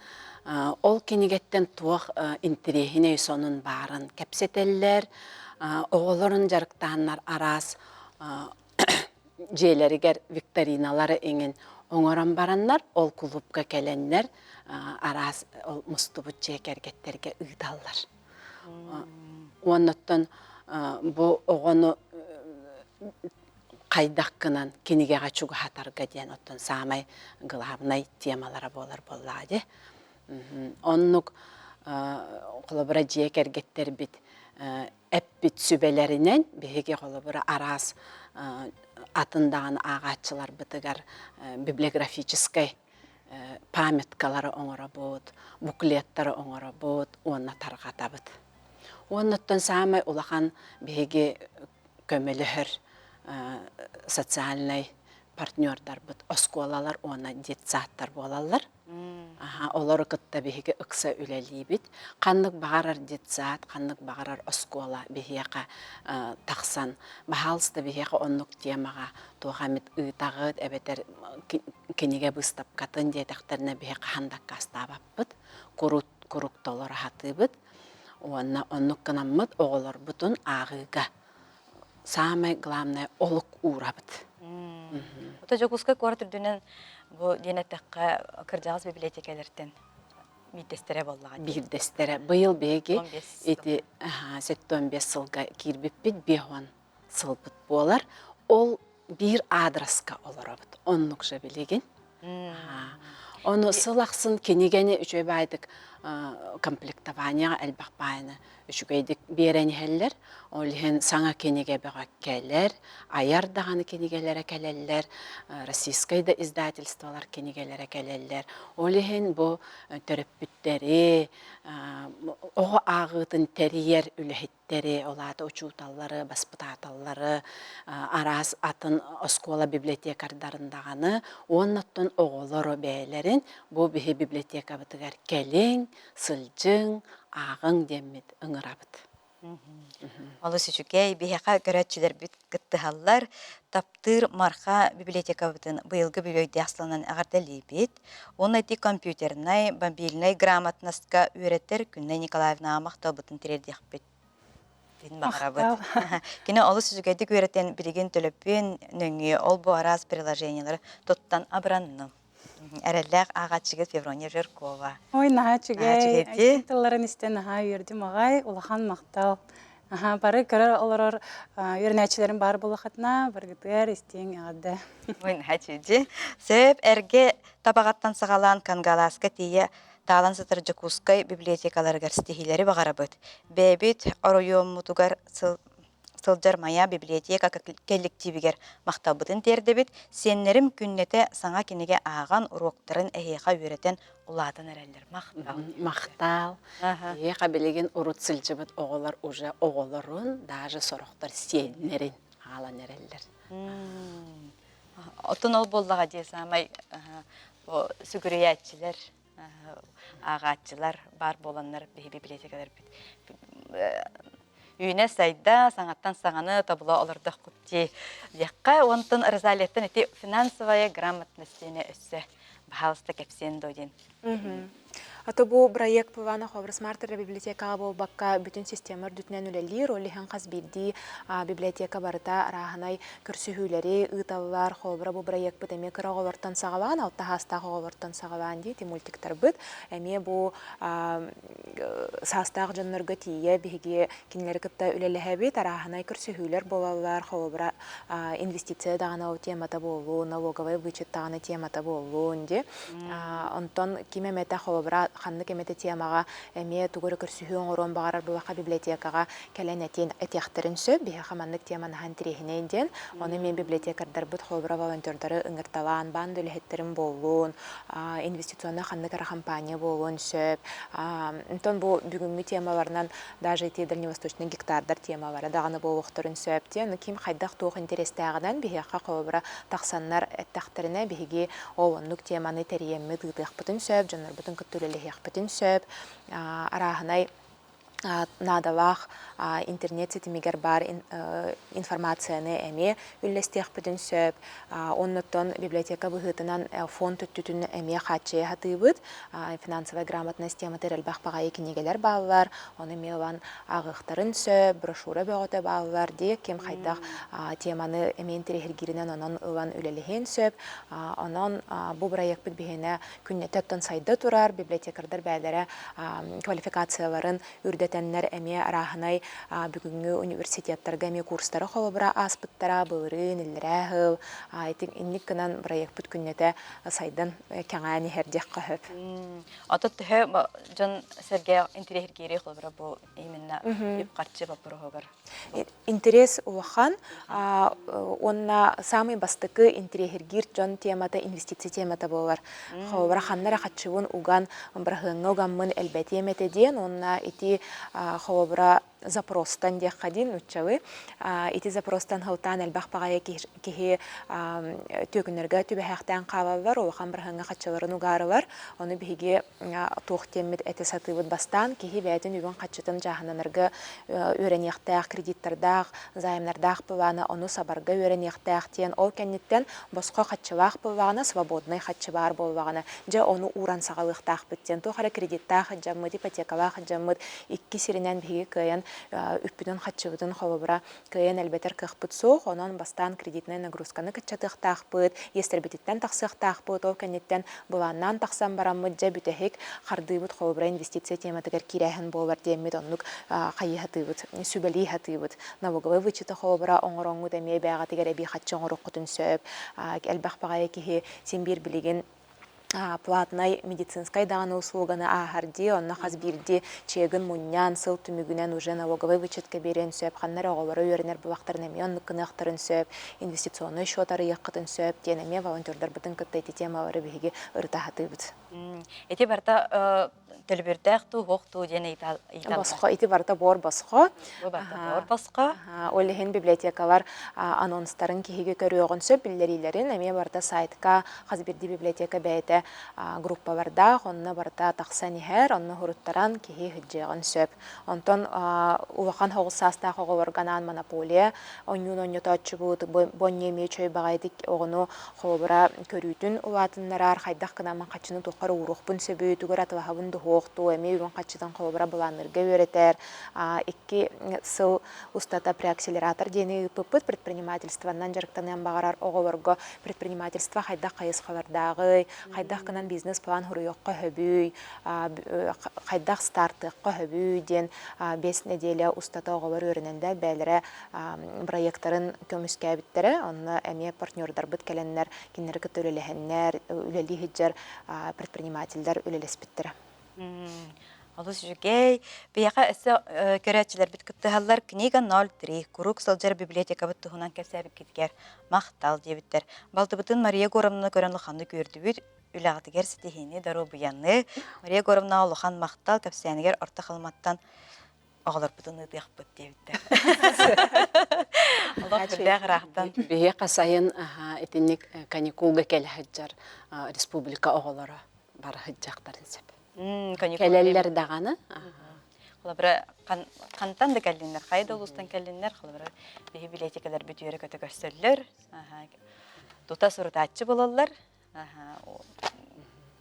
ол кинигэттэн туох интэриэһинэй сонун баарын кэпсэтэллэр, оҕолорун дьарыктааннар араас дьиэлэригэр викториналары иҥин оҥорон бараннар, ол кулуупка кэлэннэр араас ол мустубут дьиэ кэргэттэргэ ыыталлар. Уоннаттан бу оҕону хайдах гынан кинигэҕэ чугаһатарга диэн оттон саамай главнай темалара буолар буоллаҕа дии. Оннук холобура дьиэ кэргэттэрбит эппит сүбэлэринэн биһиги холобура араас атын даҕаны ааҕааччыларбытыгар библиографическай памяткалары оҥоробут, буклеттары оҥоробут уонна тарҕатабыт. Уоннаттан саамай улахан биһиги көмөлөһөр социальнай партнердарбыт оскуолалар уонна детсадтар буолаллар. Олору кытта биһиги ыкса үлэлиибит. Ханнык баҕарар детсад, ханнык баҕарар оскуола биһиэхэ тахсан, баһаалыста биһиэхэ оннук темаҕа туох эмит ыытаҕыт эбэтэр кинигэ быыстапкатын диэтэхтэринэ биһи хаһан да аккаастаабаппыт, курут курук толоро сатыыбыт. Уонна оннук гынаммыт оҕолорбутун ааҕыыга саамай главное олук уурабыт. Ото Дьокуускай куорат үрдүнэн бу диэн эттэххэ кырдьаҕас библиотекалэртэн биирдэстэрэ буоллаҕа дии. Биирдэстэрэ. Быйыл биһиги ити 75 сылга киирбиппит 50 сылбыт буолар. Ол биир аадырыска олоробут. Оннук же билигин. Ону сыл ахсын кинигэни үчүгэй баайдык комплектованияҕа элбэх баайыны үчүгэйдик биэрэн иһэллэр. Ол иһин саҥа кинигэ бөҕө кэлэр, айар даҕаны кинигэлэрэ кэлэллэр, российскай да издательстволар кинигэлэрэ кэлэллэр. Ол иһин бу төрөппүттэри, оҕо ааҕыытын тэрийэр үлэһит үлэһиттэри, ол аата учууталлары, баспытааталлары, араас атын оскуола библиотекардарын даҕаны уонна оттон оҕолору бэйэлэрин бу биһи библиотекабытыгар кэлиҥ, сылдьыҥ, ааҕыҥ диэммит ыҥырабыт. Олус үчүгэй, биһиэхэ көрөөччүлэрбит кыттыһаллар. Таптыыр Марха библиотекабытын быйылгы бүлүөйдээх сылынан эҕэрдэлиибит. Уонна ити компьютернай, мобильнай грамотностка үөрэтэр Күннэй Николаевнаҕа махталбытын тириэрдиэхпит дин баҕарабыт. Кини олус үчүгэйдик үөрэтэн билигин төлөпүөн нөҥүө ол-бу араас приложениелары туттан абыранным. Эрэллээх ааҕааччыгыт Феврония Жиркова. Ой, наһаа үчүгэй. Айсен тылларын истэн наһаа үөрдүм аҕай. Улахан махтал. Аха, бары көрөр олорор үөрэнээччилэрим баар буоллаххытына, барыгытыгар истиэҥ эҕэрдэ. Ой, наһаа үчүгэй. Сөп эргэ Табаҕаттан саҕалаан Кангалааска тиийэ таалан сытар Дьокуускай библиотекаларыгар ситиһиилэри баҕарабыт. Бэйэбит оройуоммутугар сылдьар Майа библиотека коллективигэр махталбытын тиэрдэбит. Сиэннэрим күннэтэ саҥа кинигэ ааҕан, уруоктарын эһиэхэ үөрэтэн улаатан эрэллэр. Махтал. Махтал. Эһиэхэ билигин урут сылдьыбыт оҕолор уже оҕолорун, даже сорохтор сиэннэрин хаалан эрэллэр. Оттон ол буоллаҕа дии саамай сүгүрүйээччилэр ааҕааччылар баар буоланнар биһи библиотекаларбыт үүнэ-сайда, саҥаттан саҥаны тобула олордоххут дии диэххэ. Онтон Розалияттан ити финансовая грамотность диэни өссө баһаалыста кэпсиэн доо диэн. А то бу проект Пывана Хобра Смарт библиотекаҕа буолбакка бүтүн система үрдүтүнэн үлэлиир, ол иһин хас биирдии библиотека барыта арааһынай көрсүһүүлэри ыыталлар. Холобура бу проекпыт эмиэ кыра оҕолортон саҕалаан, алта саастаах оҕолортон саҕалаан дии, ити мультиктарбыт эмиэ бу саастаах дьоннорго тиийэ биһиги кинилэри кытта үлэлэһэбит, арааһынай көрсүһүүлэр буолаллар, холобура инвестиция даҕаны ол темата буоллун, налоговай вычет даҕаны темата буоллун дии. Онтон ким эмэтэ холобура Холобура, ханнык эмэтэ темаҕа эмиэ тугу эрэ көрсүһүү оҥоруон баҕарар буоллахха библиотекаҕа кэлэн этиэн этиэхтэрин сөп. Биһиэхэ маннык тема наһаа интэриэһинэй диэн. Ону эмиэ библиотекардарбыт холобура волонтердары ыҥырталаан, баан да үлэһиттэрин буоллун, инвестиционнай ханнык эрэ компания буолуон сөп. Онтон бу бүгүҥҥү темаларынан даже ити дальневосточный гектардар темалара даҕаны буолуохтарын сөп диэн ким хайдах туох интэриэстээҕинэн биһиэхэ холобура тахсаннар эттэхтэринэ биһиги ол оннук теманы тэрийэммит ыытыахпытын сөп, дьоннорбутун кытта үлэлэһиэхпитин сөп. Арааһынай наадалаах интернет ситимигэр баар информацияны эмиэ үллэстиэхпитин сөп. Оннуттан библиотека быһыытынан фонд өттүтүн эмиэ хааччыйа сатыыбыт. Финансовая грамотность тематыгар элбэх баҕайы кинигэлэр бааллар. Ону эмиэ ылан ааҕыахтарын сөп, брошюра бөҕөтө бааллар дии. Ким хайдах теманы эмиэ интэриэһиргииринэн онон ылан үлэлэһиэн сөп. Онон бу бырайыакпыт биһиэнэ күннэтэ оттон сайда турар, библиотекардар бэйэлэрэ квалификацияларын үрдэтэннэр эмиэ арааһынай бүгүҥҥү университеттарга эмиэ курстары холобура ааспыттара былырыын, иллэрээ сыл ити инник гынан бырайыакпыт күннэтэ сайдан кэҥээн иһэр диэххэ сөп. Ото төһө дьон сэргэ интэриэһиргиири холобура бу именно үп-харчы боппуруоһугар? Интерес улахан уонна самый бастакы интэриэһиргиир дьон темата инвестиция темата буолар. Холобура ханна эрэ хаччыбын уган, быраһыаҥҥа угаммын элбэтиэм этэ диэн уонна ити холобура запростан диэххэ диин нууччалыы ити запростан сылтаан элбэх баҕайы киһи түөкүннэргэ түбэһээхтээн хаалаллар, улахан быраһыаҥҥа хаччыларын угаарылар. Ону биһиги туох диэммит этэ сатыыбыт бастаан киһи бэйэтин үбүн-хаччытын дьаһананарга үөрэниэхтээх, кредиттардаах, займнардаах былаана ону сабарга үөрэниэхтээх диэн ол кэнниттэн босхо хаччылаах буоллаҕына, свободнай хаччы баар буоллаҕына, дьэ ону ууран саҕалыахтаахпыт диэн туох эрэ кредиттаах дьаммыт, ипотекалаах дьаммыт икки сиринэн биһиги кыайан үппүтүн-хаччыбытын холобура кыайан элбэтэр кыахпыт суох, онон бастаан кредитнай нагрузканы кыччатыахтаахпыт, иэстэрбититтэн тахсыахтаахпыт, ол кэнниттэн былааннаан тахсан бараммыт дьэ бүтэһик хардыыбыт холобура инвестиция тематыгар киирээһин буолар диэммит оннук хайыһатыыбыт, сүбэлии сатыыбыт. Налоговай вычеты холобура оҥороҥҥут эмиэ бэйэҕитигэр эбии харчы оҥоруоххутун сөп. Элбэх баҕайы киһи син биир билигин платнай медицинскай даҕаны услуганы ааһар дии, онно хас биирдии чегын мунньан, сыл түмүгүнэн уже налоговай вычетка биэриэн сөп, ханна эрэ оҕолоро үөрэнэр булахтарын эмиэ оннук гыныахтарын сөп, инвестиционнай счет арыйыаххытын сөп диэн эмиэ волонтердарбытын кытта ити темалары биһиги ырыта сатыыбыт. Ити барыта төлөбүрдээх дуу, суох дуу диэн ыйыталлар. Босхо, ити барыта буор босхо. Бу барыта буор босхо. Ол иһин библиотекалар анонстарын киһиги көрүөҕүн сөп биллэриилэрин эмиэ барыта сайтка хас биирдии библиотека бэйэтэ группалардаах, онно барыта тахсан иһэр, онно суруттаран киһи сылдьыаҕын сөп. Онтон улахан соҕус саастаах оҕолорго анаан монополия оонньууну оонньотооччубут, бу оонньуу эмиэ үчүгэй баҕайытык оҕону холобура көрүүтүн улаатыннарар, хайдах гынан хаччыны туохха эрэ ууруохпун сөбүй, тугу эрэ атылаһабын дуһуох дуу, эмиэ үбүн хаччытын холобура былаанныырга үөрэтэр. Икки сыл устата преакселератор диэни ыыппыппыт, предпринимательствонан дьарыктаныан баҕарар оҕолорго предпринимательство хайдах хайысхалардааҕый, хайдах гынан бизнес-план суруйуохха сөбүй, хайдах стартыахха сөбүй диэн 5 нэдиэлэ устата оҕолор үөрэнэннэр бэйэлэрэ бырайыактарын көмүскээбиттэрэ. Онно эмиэ партнердарбыт кэлэннэр, кинилэри кытта үлэлэһэннэр, үлэлии сылдьар предпринимателлэр үлэлэспиттэрэ. Олус үчүгэй. Биһиэхэ өссө көрөөччүлэрбит кыттыһаллар. Книга 03 куруук сылдьар библиотекабыт туһунан кэпсээбиккитигэр махтал диэбиттэр. Балтыбытын Мария Егоровнаны көрөн улаханнык үөрдүбүт. Үлэҕитигэр ситиһиини, доруобуйаны. Мария Егоровнаҕа улахан махтал кэпсээнигэр Орто Халыматтан оҕолорбутун ыытыахпыт диэбиттэр. Олох сүрдээх ыраахтан. Биһиэхэ сайын итинник каникулга кэлэ сылдьар республика оҕолоро бара сылдьахтарын сөп. Кэлэллэр даҕаны. Холобура, хантан да кэллиннэр, хайа да улуустан кэллиннэр, холобура, биһи библиотекаларбыт үөрэ-көтө көрсөллөр, тута сурутааччы буолаллар,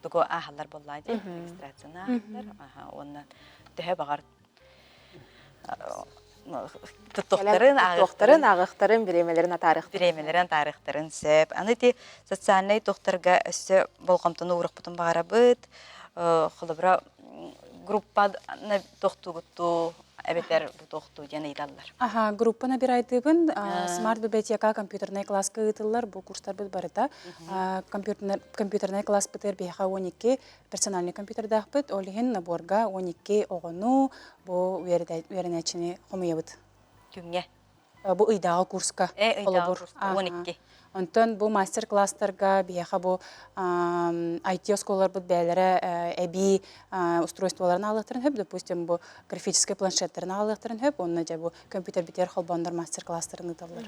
тугу ааһаллар буоллаа дии, регистрацияны ааһаллар, уонна төһө баҕар туттуохтарын, туттуохтарын, ааҕыахтарын, бириэмэлэрин атаарыахтарын бириэмэлэрин атаарыахтарын сөп. Аны ити социальнай туохтарга өссө болҕомтону уурахпытын баҕарабыт. Холобура, группа туохтуугуттуу. Эбэтэр бу туохтуу диэн ыйыталлар. Аха, группа набирайдыыбын. Смарт библиотека компьютернай класска ыытыллар. Бу курстарбыт барыта. Компьютернай класспытыгар биһиэхэ 12 персональный компьютердаахпыт. Ол иһин наборга 12 оҕону бу үөрэнээччини хомуйабыт. Күҥҥэ? Бу ыйдааҕы курска холобур. 12. Онтон бу мастер-класстарга биһиэхэ бу IT оскуолаларбыт бэйэлэрэ эбии устройстволарын аҕалыахтарын сөп, допустим, бу графическай планшеттарын аҕалыахтарын сөп, уонна дьэ бу компьютербитигэр холбооннор мастер-класстарын ыыталлар.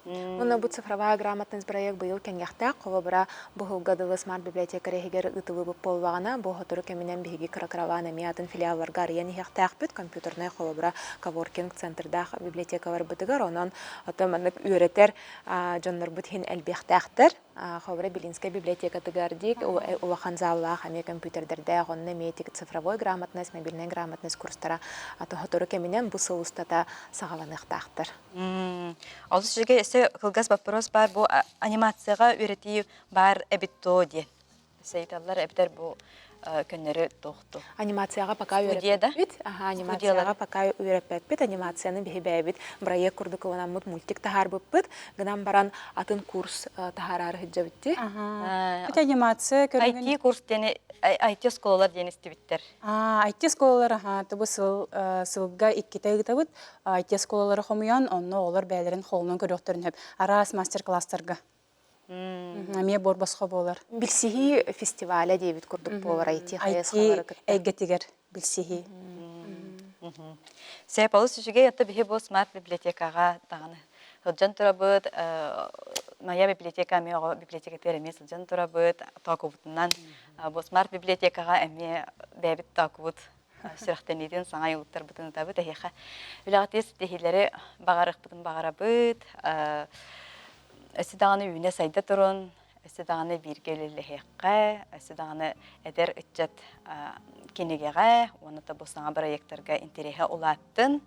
Уонна бу цифровая грамотность проект быйыл кэҥиэхтээх, холобура, бу сылга дылы смарт библиотека иһигэр ыытыллыбыт буоллаҕына, бу сотору кэминэн биһиги кыра-кыралаан эмиэ атын филиалларга арыйан иһиэхтээхпит, компьютернай холобура коворкинг центрдаах библиотекаларбытыгар, онон оттон маннык үөрэтэр дьоннорбут иһин элбиэхтээхтэр. Холобура, Белинскэй библиотекатыгар дик улахан заллаах эмиэ компьютердэрдээх, онно эмиэ цифровой грамотность, мобильная грамотность курстара сотору кэминэн бу сыл устата саҕаланыахтаахтар. Олус үчүгэй өссө кылгас боппуруос баар бу анимацияҕа үөрэтии баар эбит дуо диэн сайыталлар эбэтэр бу көннөрү туохту Анимацияҕа пока үөрэппэппит. Аха, анимацияҕа пока үөрэппэппит. Анимацияны биһи бэйэбит бырайыак курдук ылынаммыт мультик таһаарбыппыт. Гынан баран атын курс таһаараары сылдьабыт дии. Ити анимация көрүҥүн IT курс диэни IT оскуолалар диэн истибиттэр. IT оскуолалар аха бу сыл сылга иккитэ ыытабыт. IT оскуолалары хомуйан, онно оҕолор бэйэлэрин холунан көрүөхтэрин сөп. Араас мастер-класстарга. Эмиэ буор-босхо буолар. Билсиһии фестиваля диэбит курдук буолар IT хайысхалары кытта. эйгэтигэр билсиһии. Сөп, олус үчүгэй. Ата биһи бу смарт библиотекаҕа даҕаны сылдьан турабыт. Моя библиотека эмиэ оҕо библиотекатыгар эмиэ сылдьан турабыт. Тоокубутунан бу смарт библиотекаҕа эмиэ бэйэбит тоокубут сүрэхтэниитин саҥа айылыктарбытын ытабыт эһиэхэ үлэҕитигэр ситиһиилэри баҕарыахпытын баҕарабыт өссө даҕаны үүнэ-сайда турун өссө даҕаны бииргэ үлэлэһиэххэ өссө даҕаны эдэр ыччат кинигэҕэ уонна да бу саҥа бырайыактарга интэриэһэ улааттын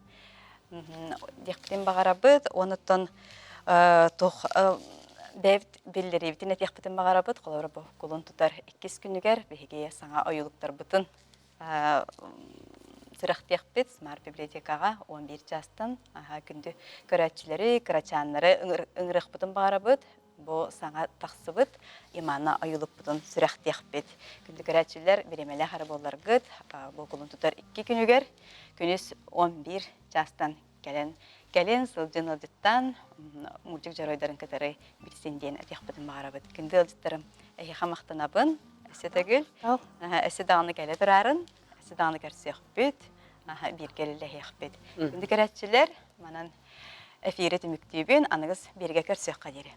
диэхпитин баҕарабыт уонуттан туох бэйэбит биллэриибитин этиэхпитин баҕарабыт холобура бу кулун тутар иккис күнүгэр биһиги саҥа ойуулуктарбытын сүрэхтиэхпит Смарт библиотекаҕа 11 чаастан күндү көрөөччүлэри, кырачааннары ыҥырыахпытын баҕарабыт. Бу саҥа тахсыбыт Имана ойуулукпутун сүрэхтиэхпит. Күндү көрөөччүлэр, бириэмэлээх эрэ буолларгыт, бу кулун тутар икки күнүгэр күнүс 11 чаастан кэлэн кэлин сылдьын ыалдьыттан мультик дьоруойдарын кытары билсин диэн этиэхпитин баҕарабыт. Күндү ыалдьыттарым, эһиэхэ махтанабын. Өссө төгүл. Өссө даҕаны кэлэ тураарын, өссө даҕаны көрсүөхпүт, бииргэ үлэлэһиэхпит. Күндү көрөөччүлэр, манан эфири түмүктүүбүн, аныгыс бииргэ көрсүөххэ диэри.